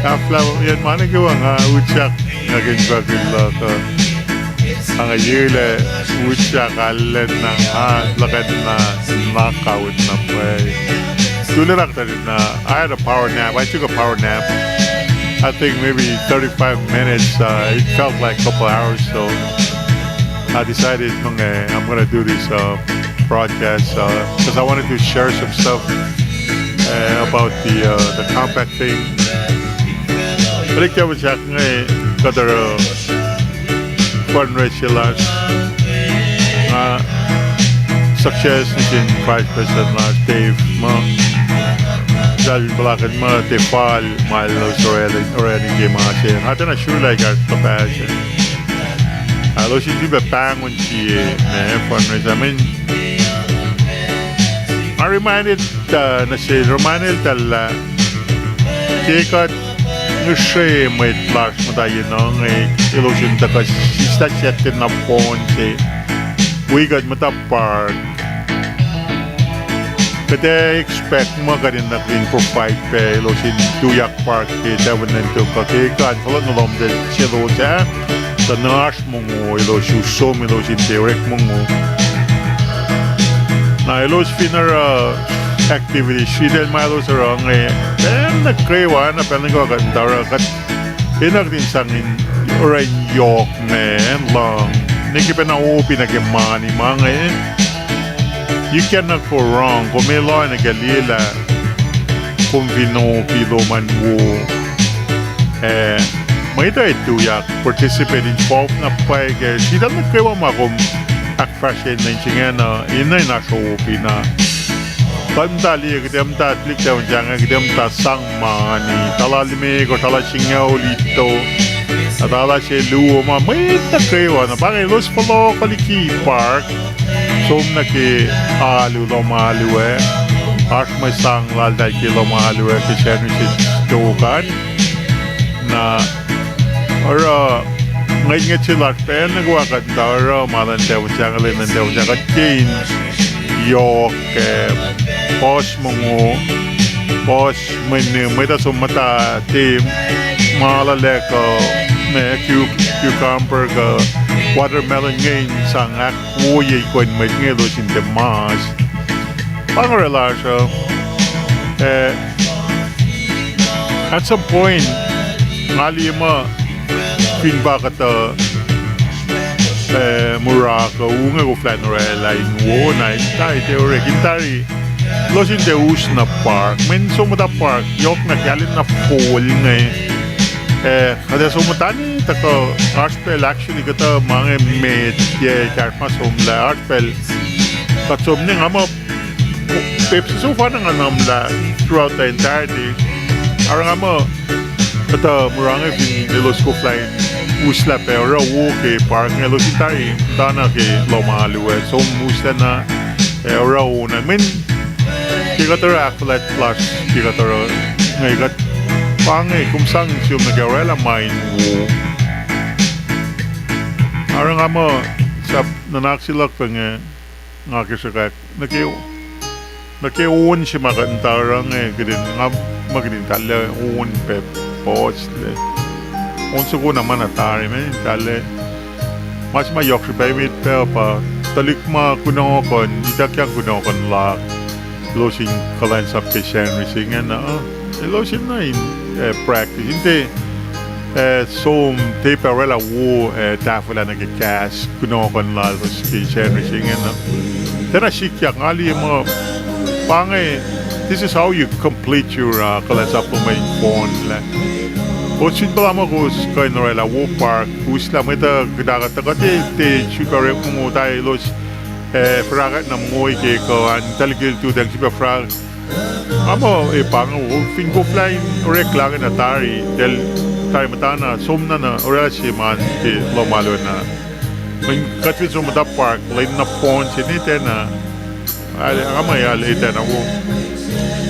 aflah yen ma nuh kwewa nga utyak nuh ke infuckihl luhk uh. Nga yelac utyak arlac na nga luhkuhn na knockout na pwacye. Tuh lwelah kuhtuh na, I had a power nap. I took a power nap. I think maybe thirty-five minutes. Uh, it felt like a couple hours, so I decided, okay, I'm gonna do this, uh, broadcast, uh, 'cause I wanted to share some stuff, uh, about the, uh, the compact thing. Tuhlihk tepuh sahk inge kuht oruh fundraiser lasr, uh, success nuh sin vice president lasr, Dave, muh, tahl in puhlakihn muh tiac fal ma elos orwacni ke ma se. Nga tiacna srula kahs kuhpahsr. Elos in sifilpac pahngon sie, ma fundraiser, I mean, I reminded, uh, nuh sel, reminded tahl lah ke kuht ngihsre mwet lasr muhta ye nuh inge, elos in tuhkuh sislah siyuck ke nohfohn se, wi kuht muhta park. Kuht ac expect muh kuht in nuh in provide pac elos in tuyak park ke tavern in tok kuh ke kuh in fohlohk nuh lohm sel selos ah, tuh na oasr mongo elos, us som elos in tiac orekma mongo. Na elos fin oruh activity sritacl ma elos oruh inge, pacl nuh kwewa, na pacl nuh kwewa kuht in tuh oruh kuht enenuh kuht in sang in oruh in yohk ma luhng, ne ke pacna opi nuh ke mani ma inge. You cannot go wrong. Kom ac lohacng nuh ke liye lah kom fin opi lom an wo, eh, mwet uh ac tuyak participate, involve na pwacye ke sritacl nuh kwewa ma kom ahkfahsrye nuh insiyacn uh, enenuh in oasr opi na. Kuht muhta liye, kuht muhta tuhlihk tavern sahk inge, kuht muhta sang mani, tala limekohsr, tala singucul ito, na tala se luo ma, mwet nuh kwewa na pa inge elos fohlohk liki park, som nuh ke alu, lohm alu ah. oasr mwe sang laltahl ke lohm alu ah ke Sacnri se tok an. Na oruh ngwetngwet se lasr pacl nuh kwewa kuht in tuh oruh ma luhn devil sahngweng, luhn devil sahngweng, kuht ke in yohk, eh, puhs mongo, puhs mwenem, mwet uh som muhta te ma luhlahp kuh, ma cu-, cucumber kuh watermelon inge in sang ahkwoye ikwen mwet inge elos in tiac mas. Pa inge orwaclah lasr uh, eh, at some point, nga liye muh fin pa kuhtuh, eh, mura kuh u inge koflah in orwaclah in wo na in tari tiac orek in tari. Elos in tiac us na park. Mweyen som muhta park, yohk na ke alu na fol inge. Eh, kuht ac som muhta ne tuhkuh oasr pacl actually kuhtuh ma inge met, yac ekahsr ma somlah, oasr pacl kuht som ne nga muh Pepsi so far na nga nuhnkuh throughout the entirety. Oruh nga muh kuhtuh mura inge fin elos koflah in uslah pac oruh wo ke park inge elos in tari muhta na ke lohm alu ah som uslah na, eh, oruh wo na. Mweyen ke kuht oruh ahkfuhlwact lasr ke kuht oruh inge kuht, pa inge kom sang insiyom nuh ke orwaclah ma in wo. Oruh nga muh sahp nuhnak se luhk pa inge, nga ke sruhkwack nuh ke, nuh ke on se ma kuht in tuh oruh inge, kuht in, nga muh kuht in tahlac on pac puhslac. On soko na ma na tari me in tahlac. Ma se ma yohk srihpac emet pac pa tuhlihk ma kunohkohn, ituckyang kunohkohn luhk, elos in kuhlwacnsap ke Sacnri se ingena, elos in na in, eh, practice in tiac, eh, som tiac pac orwaclah wo, eh, tahfwelah nuh ke kahs kunohkohn lalos ke Sacnri se ingena. Tiacna sikyak, nga liye muh pa inge, this is how you complete your, uh, kuhlwacnsap lom in fohnlah. Kowos fin puhla muh kowos kuh in orwaclah wo park, uslah mwet uh kuhtuh kuhtuh kuht tiac sifilpac orek mongo tuh elos, eh, fihsrackwack na mongo ke kuh an tuhlihk lututacng sifilpac fihsrackwack. Nga muh, eh, pa inge wo, fin koflah in oreklac inge na tari, tari muhta na, som na na, orwaclah se ma ke lohm alu na. Mweyen kuht fin som muhta park, lwen na fohn se ne tiacna, nga muh el tiacna wo.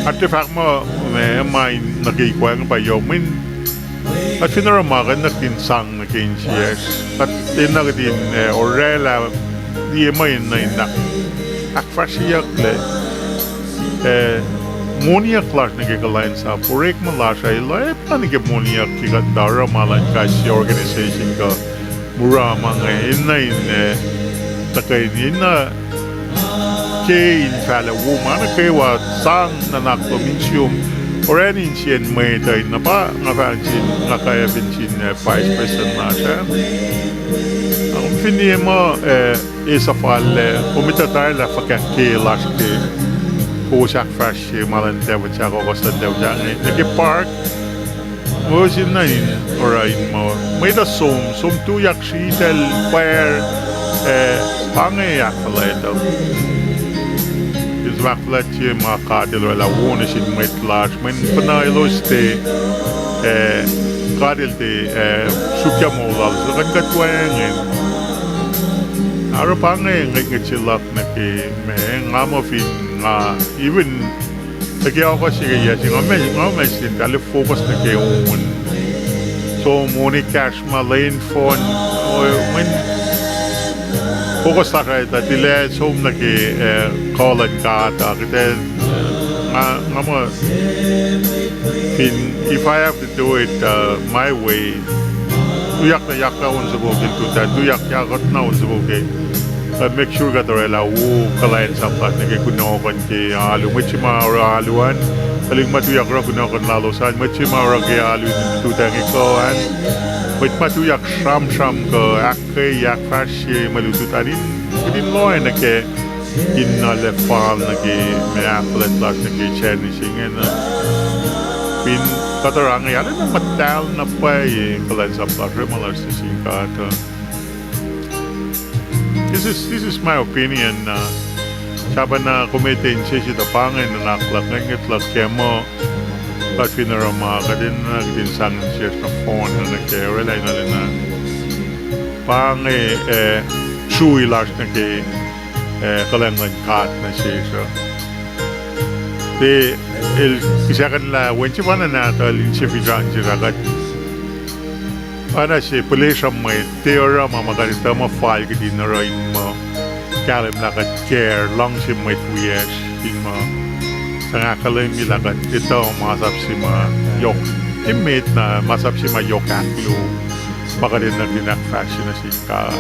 Kuht tiac fahk muh, ma, ma in nuh ke ikoac inge pa yohk, mweyen kuht fin oruh ma kuht enenuh in sang nuh ke insiyacsr, kuht enenuh kuht in, eh, orwaclah, liye muh enenuh in ahk-, ahkfahsryeyucklac, eh, moniyuck lasr nuh ke kuhlwacnsap, orekma lasr uh, el oacpacna nuh ke moniyuck ke kuht in tuh oruh ma luhn kais sie organization kuh mura ma inge, enenuh in, eh, tuhkweni, enenuh ke in fahlac wo ma nuh kwewa, sang nuhnak lom insiyom, orwacni insiyacn mwet uh in na pa nga fahk sin, nga kwacfe fin sin, eh, vice president lasr ah. Kom fin liye muh, eh, e suhfallac, kom etuh tari lah fuhkah ke lasr ke kowos ahkfahsrye ma luhn devil sahk, kowos luhn devil sahk inge nuh ke park. Kowos enenuh in oruh in muh mwet uh som, som tuyak sritacl pwacr, eh, pa inge ahkfuhlwact uh. Elos ahkfuhlwactye ma God El orwaclah wo nuh sin mwet lasr, mweyen pacna elos tiac, eh, God El tiac, eh, sruokyac moul lalos, kuh in kuht wacngihn. Oruh pa inge ngwetngwet se luhk nuh ke ma nga muh fin nga, even nuh ke August se ke yac se nga ma, nga ma sin tahlac focus nuh ke on. Som on ekahsr ma lwen fohn, o, mweyen focus lasr ah tuh tilac som nuh ke, eh, kuh luhn God uh, kuht, eh, nga, nga muh fin, if I have to do it, uh, my way, tuyak na yaklah on soko ke lututacng, tuyak yaklah na on soko ke, uh, make sure kuht orwaclah wo kuhlwacnsap lasr nuh ke kunohkohn ke alu. Mwet se ma oruh alu an, tuhlihk ma tuyak oruh kunohkohn lalos an, mwet se ma oruh ke alu in lututacng ke kuh an, mwet ma tuyak sramsram kuh ahkkweye, ahkfahsrye mwe lututacng in, kuht in lohacng nuh ke in nuh lacfal nuh ke ma ahkfuhlwact lasr nuh ke Sacnri se ingena. Fin kuht oruh inge arulacna muhtahl na pwacye kuhlwacnsap lasr, orekma lasr nuh sin God uh. This is, this is my opinion, uh, sahp na kom etuh insese tuh pa inge nuhnak luhk, ngwetngwet luhk ke muh kuht fin oruh ma kuht enenuh kuht in sang insiyacsr nohfohn nuh ke orwaclah in arulacna pa inge, eh, srui lasr nuh ke, eh, kuhlwacng luhn God nuh sesr uh. Te el kihsackuhnlah wen sefanna nahtuhl in sifil raunse lah kuht oacna se pihlesruh mwet, tiac oruh ma ma kuht etuh muh fal kihtin oruh in muh kahlwem lah kuht care, luhngse mwet wiyacsr in muh sang ahkkahlwemye lah kuht etuh masap se ma yohk, emet na masap se ma yohk ahkluo ma kuht enenuh in ahkfahsrye nuh sin God.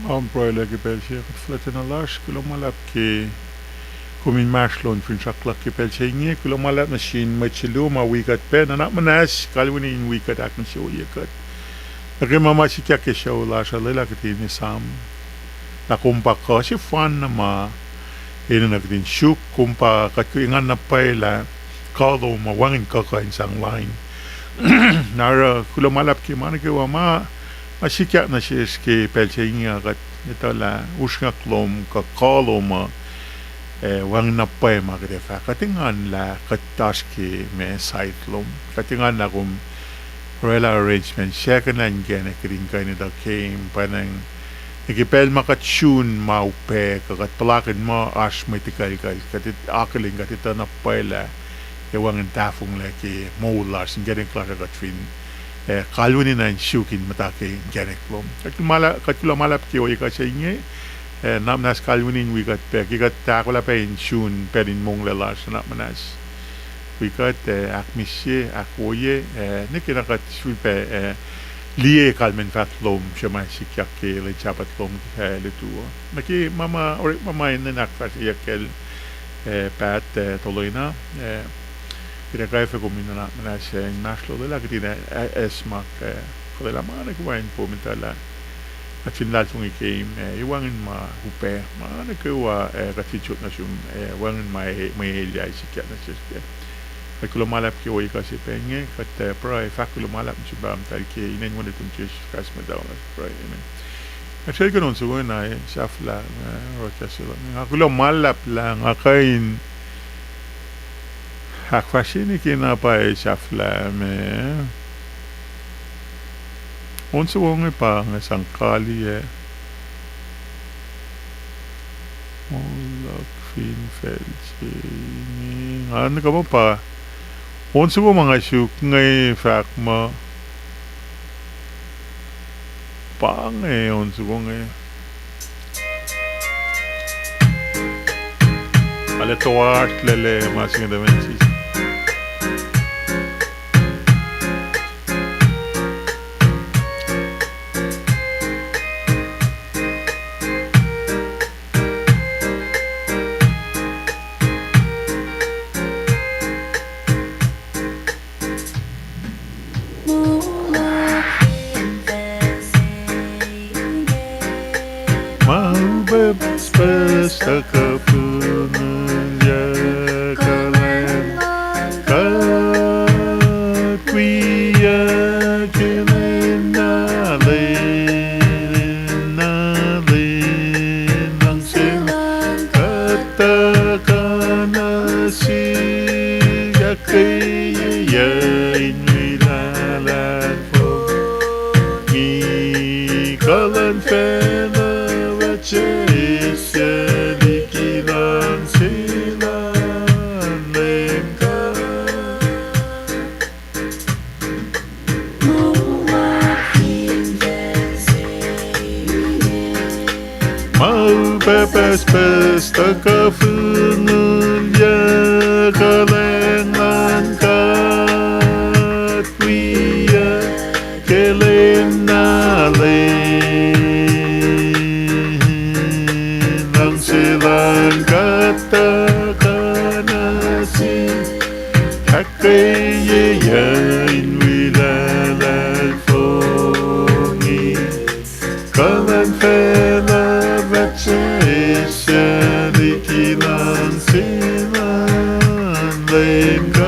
Nga pruhe lah ke pacl se kuht fuhlwactacna lasr, kuloh ma luhlahp ke kom inmahsrlon finsrak luhk ke pacl se inge. Kuloh ma luhlahp nuh sin mwet se luo ma wi kuht pac, nuhnak muhnahs kalweni in wi kuht, ahkinsewowoye kuht nuh ke ma ma sikyak ke sucu lasr uh. Lwelah kuht in esam lah kom pa kuh sefanna ma enenuh kuht in suk, kom pa kuht engan na pwacye lah kuh lom uh wacngihn kuhkuh in sang lain. Na oruh kuloh ma luhlahp ke ma nuh kwewa ma, ma sikyak nuh sesr ke pacl se inge uh, kuht etuh lah usrnguck lom kuh kuh lom uh, eh, wacngihn na pwacye ma kuht ac fahk. Kuht engan lah kuht oasr ke ma site lom. Kuht engan lah kom orwaclah arrangement se kuh na inkacnek kuht in kuh in etuh game, pwacnwacng nuh ke pacl ma kuht sun ma upac kuh kuht puhlakihn muh oasr mwe tikuclkucl, kuht akihlen kuht etuh na pwacye lah ac wacngihn tahfonglac ke moul lasr, inkacnek lasr uh kuht fin, eh, kalweni na in suk in muhta ke inkacnek lom. Kuht kuloh ma luhlahp ke ohiyac kuh se inge, eh, nuhnak muhnahs kalweni in wi kuht pac ke kuht ahkolah pac in sun pacl in monglac lasr, nuhnak muhnahs. wi kuht, eh, ahkmihsye, ahkwoye, eh, nwe ke na kuht sifilpac, eh, liye kalmacn fahk lom se ma sikyak ke lwen Sahpaht lom, eh, lutu uh. Nuh ke ma ma, orekma ma enenuh in ahkfahsryeyuck kacl, eh, Pat, eh, Toloina, eh, kuht ac kwacfe kom in nuhnak muhnahs, eh, inmahsrlolwelah kuht in, eh, esmak, eh, fuhlwelah ma nuh kwewa in kom in etuh lah kuht fin luhlahlfongi ke ime, eh, wacngihn ma upac, ma nuh kwewa, eh, kuht fin sot nuh sum, eh, wacngihn ma, mwe elyah sikyak nuh sesr kac. Kuht kuloh ma luhlahp ke ohiyac kuh se pacl inge, kuht, eh, pruhe fahk kuloh ma luhlahp nuh sin Pahpah muhtahl ke inen wen nuhtum Jisus Kraist muhtahl, pruhe, amen. Ac srwacl kuh in on soko na, eh, sahflah, eh, oruh kahs se luhk inge. Nga kuloh ma luhlahp lah nga kuh in ahkfahsrye nuh ke na pwacye sahflah me. On soko inge pa inge sang kaliyac. Moul luhk fin facl se inge. Nga nuh kwewa pa on soko ma nga suk inge fahk muh pa inge on soko inge. Arlac toasr lele ma se inge tuh men sis. Ma upac pucspucs tuhkuh fihlngucul kuhlwacng kuht wiyuck ke lwen na lwen na lwen luhngse kuht tuhkuh nuh sum ahkkweyeyuc in wi lahlahk fong. Kuh luhn facluh fahsrweyuck liki luhngse luhn Leum God. Ma upac pucspucs tuhkuh fihlngucul kuhlwacng luhn kuht wiyuck ke lwen na lwen luhngse luhn kuht tuhkuh nuh sum ahkkweyeyuc in wi lahlahk fong. Kuh luhn facluh fahsrweyuck liki luhngse luhn Leum God.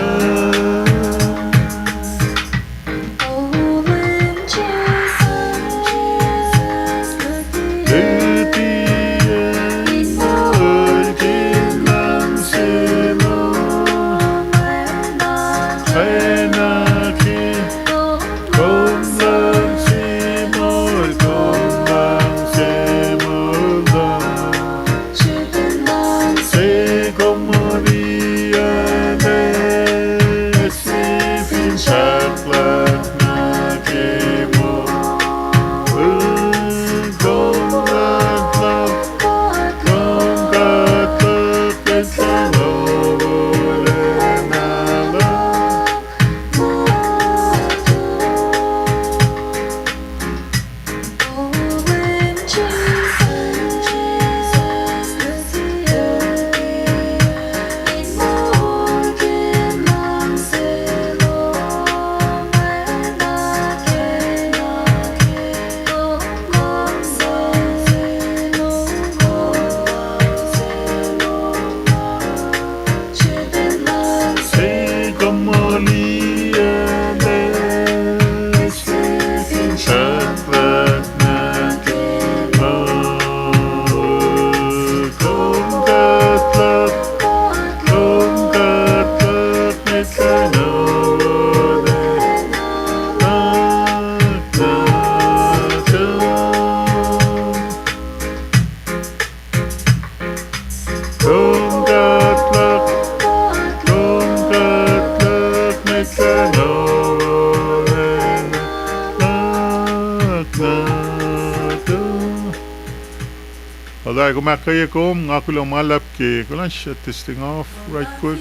All right, kom ahkkweye kom, nga kuloh ma luhlahp ke kuloh in shut this thing off right quick.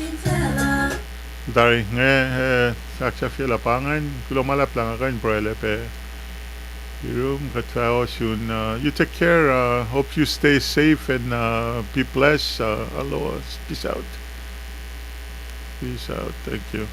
Tari inge, eh, ahksahfyelah pa ingacn, kuloh ma luhlahp lah nga kuh in pruhe lah pac yurum kuht fah ohsun, uh, you take care, uh, hope you stay safe and, uh, be blessed, uh, Aloha. Peace out. Peace out. Thank you.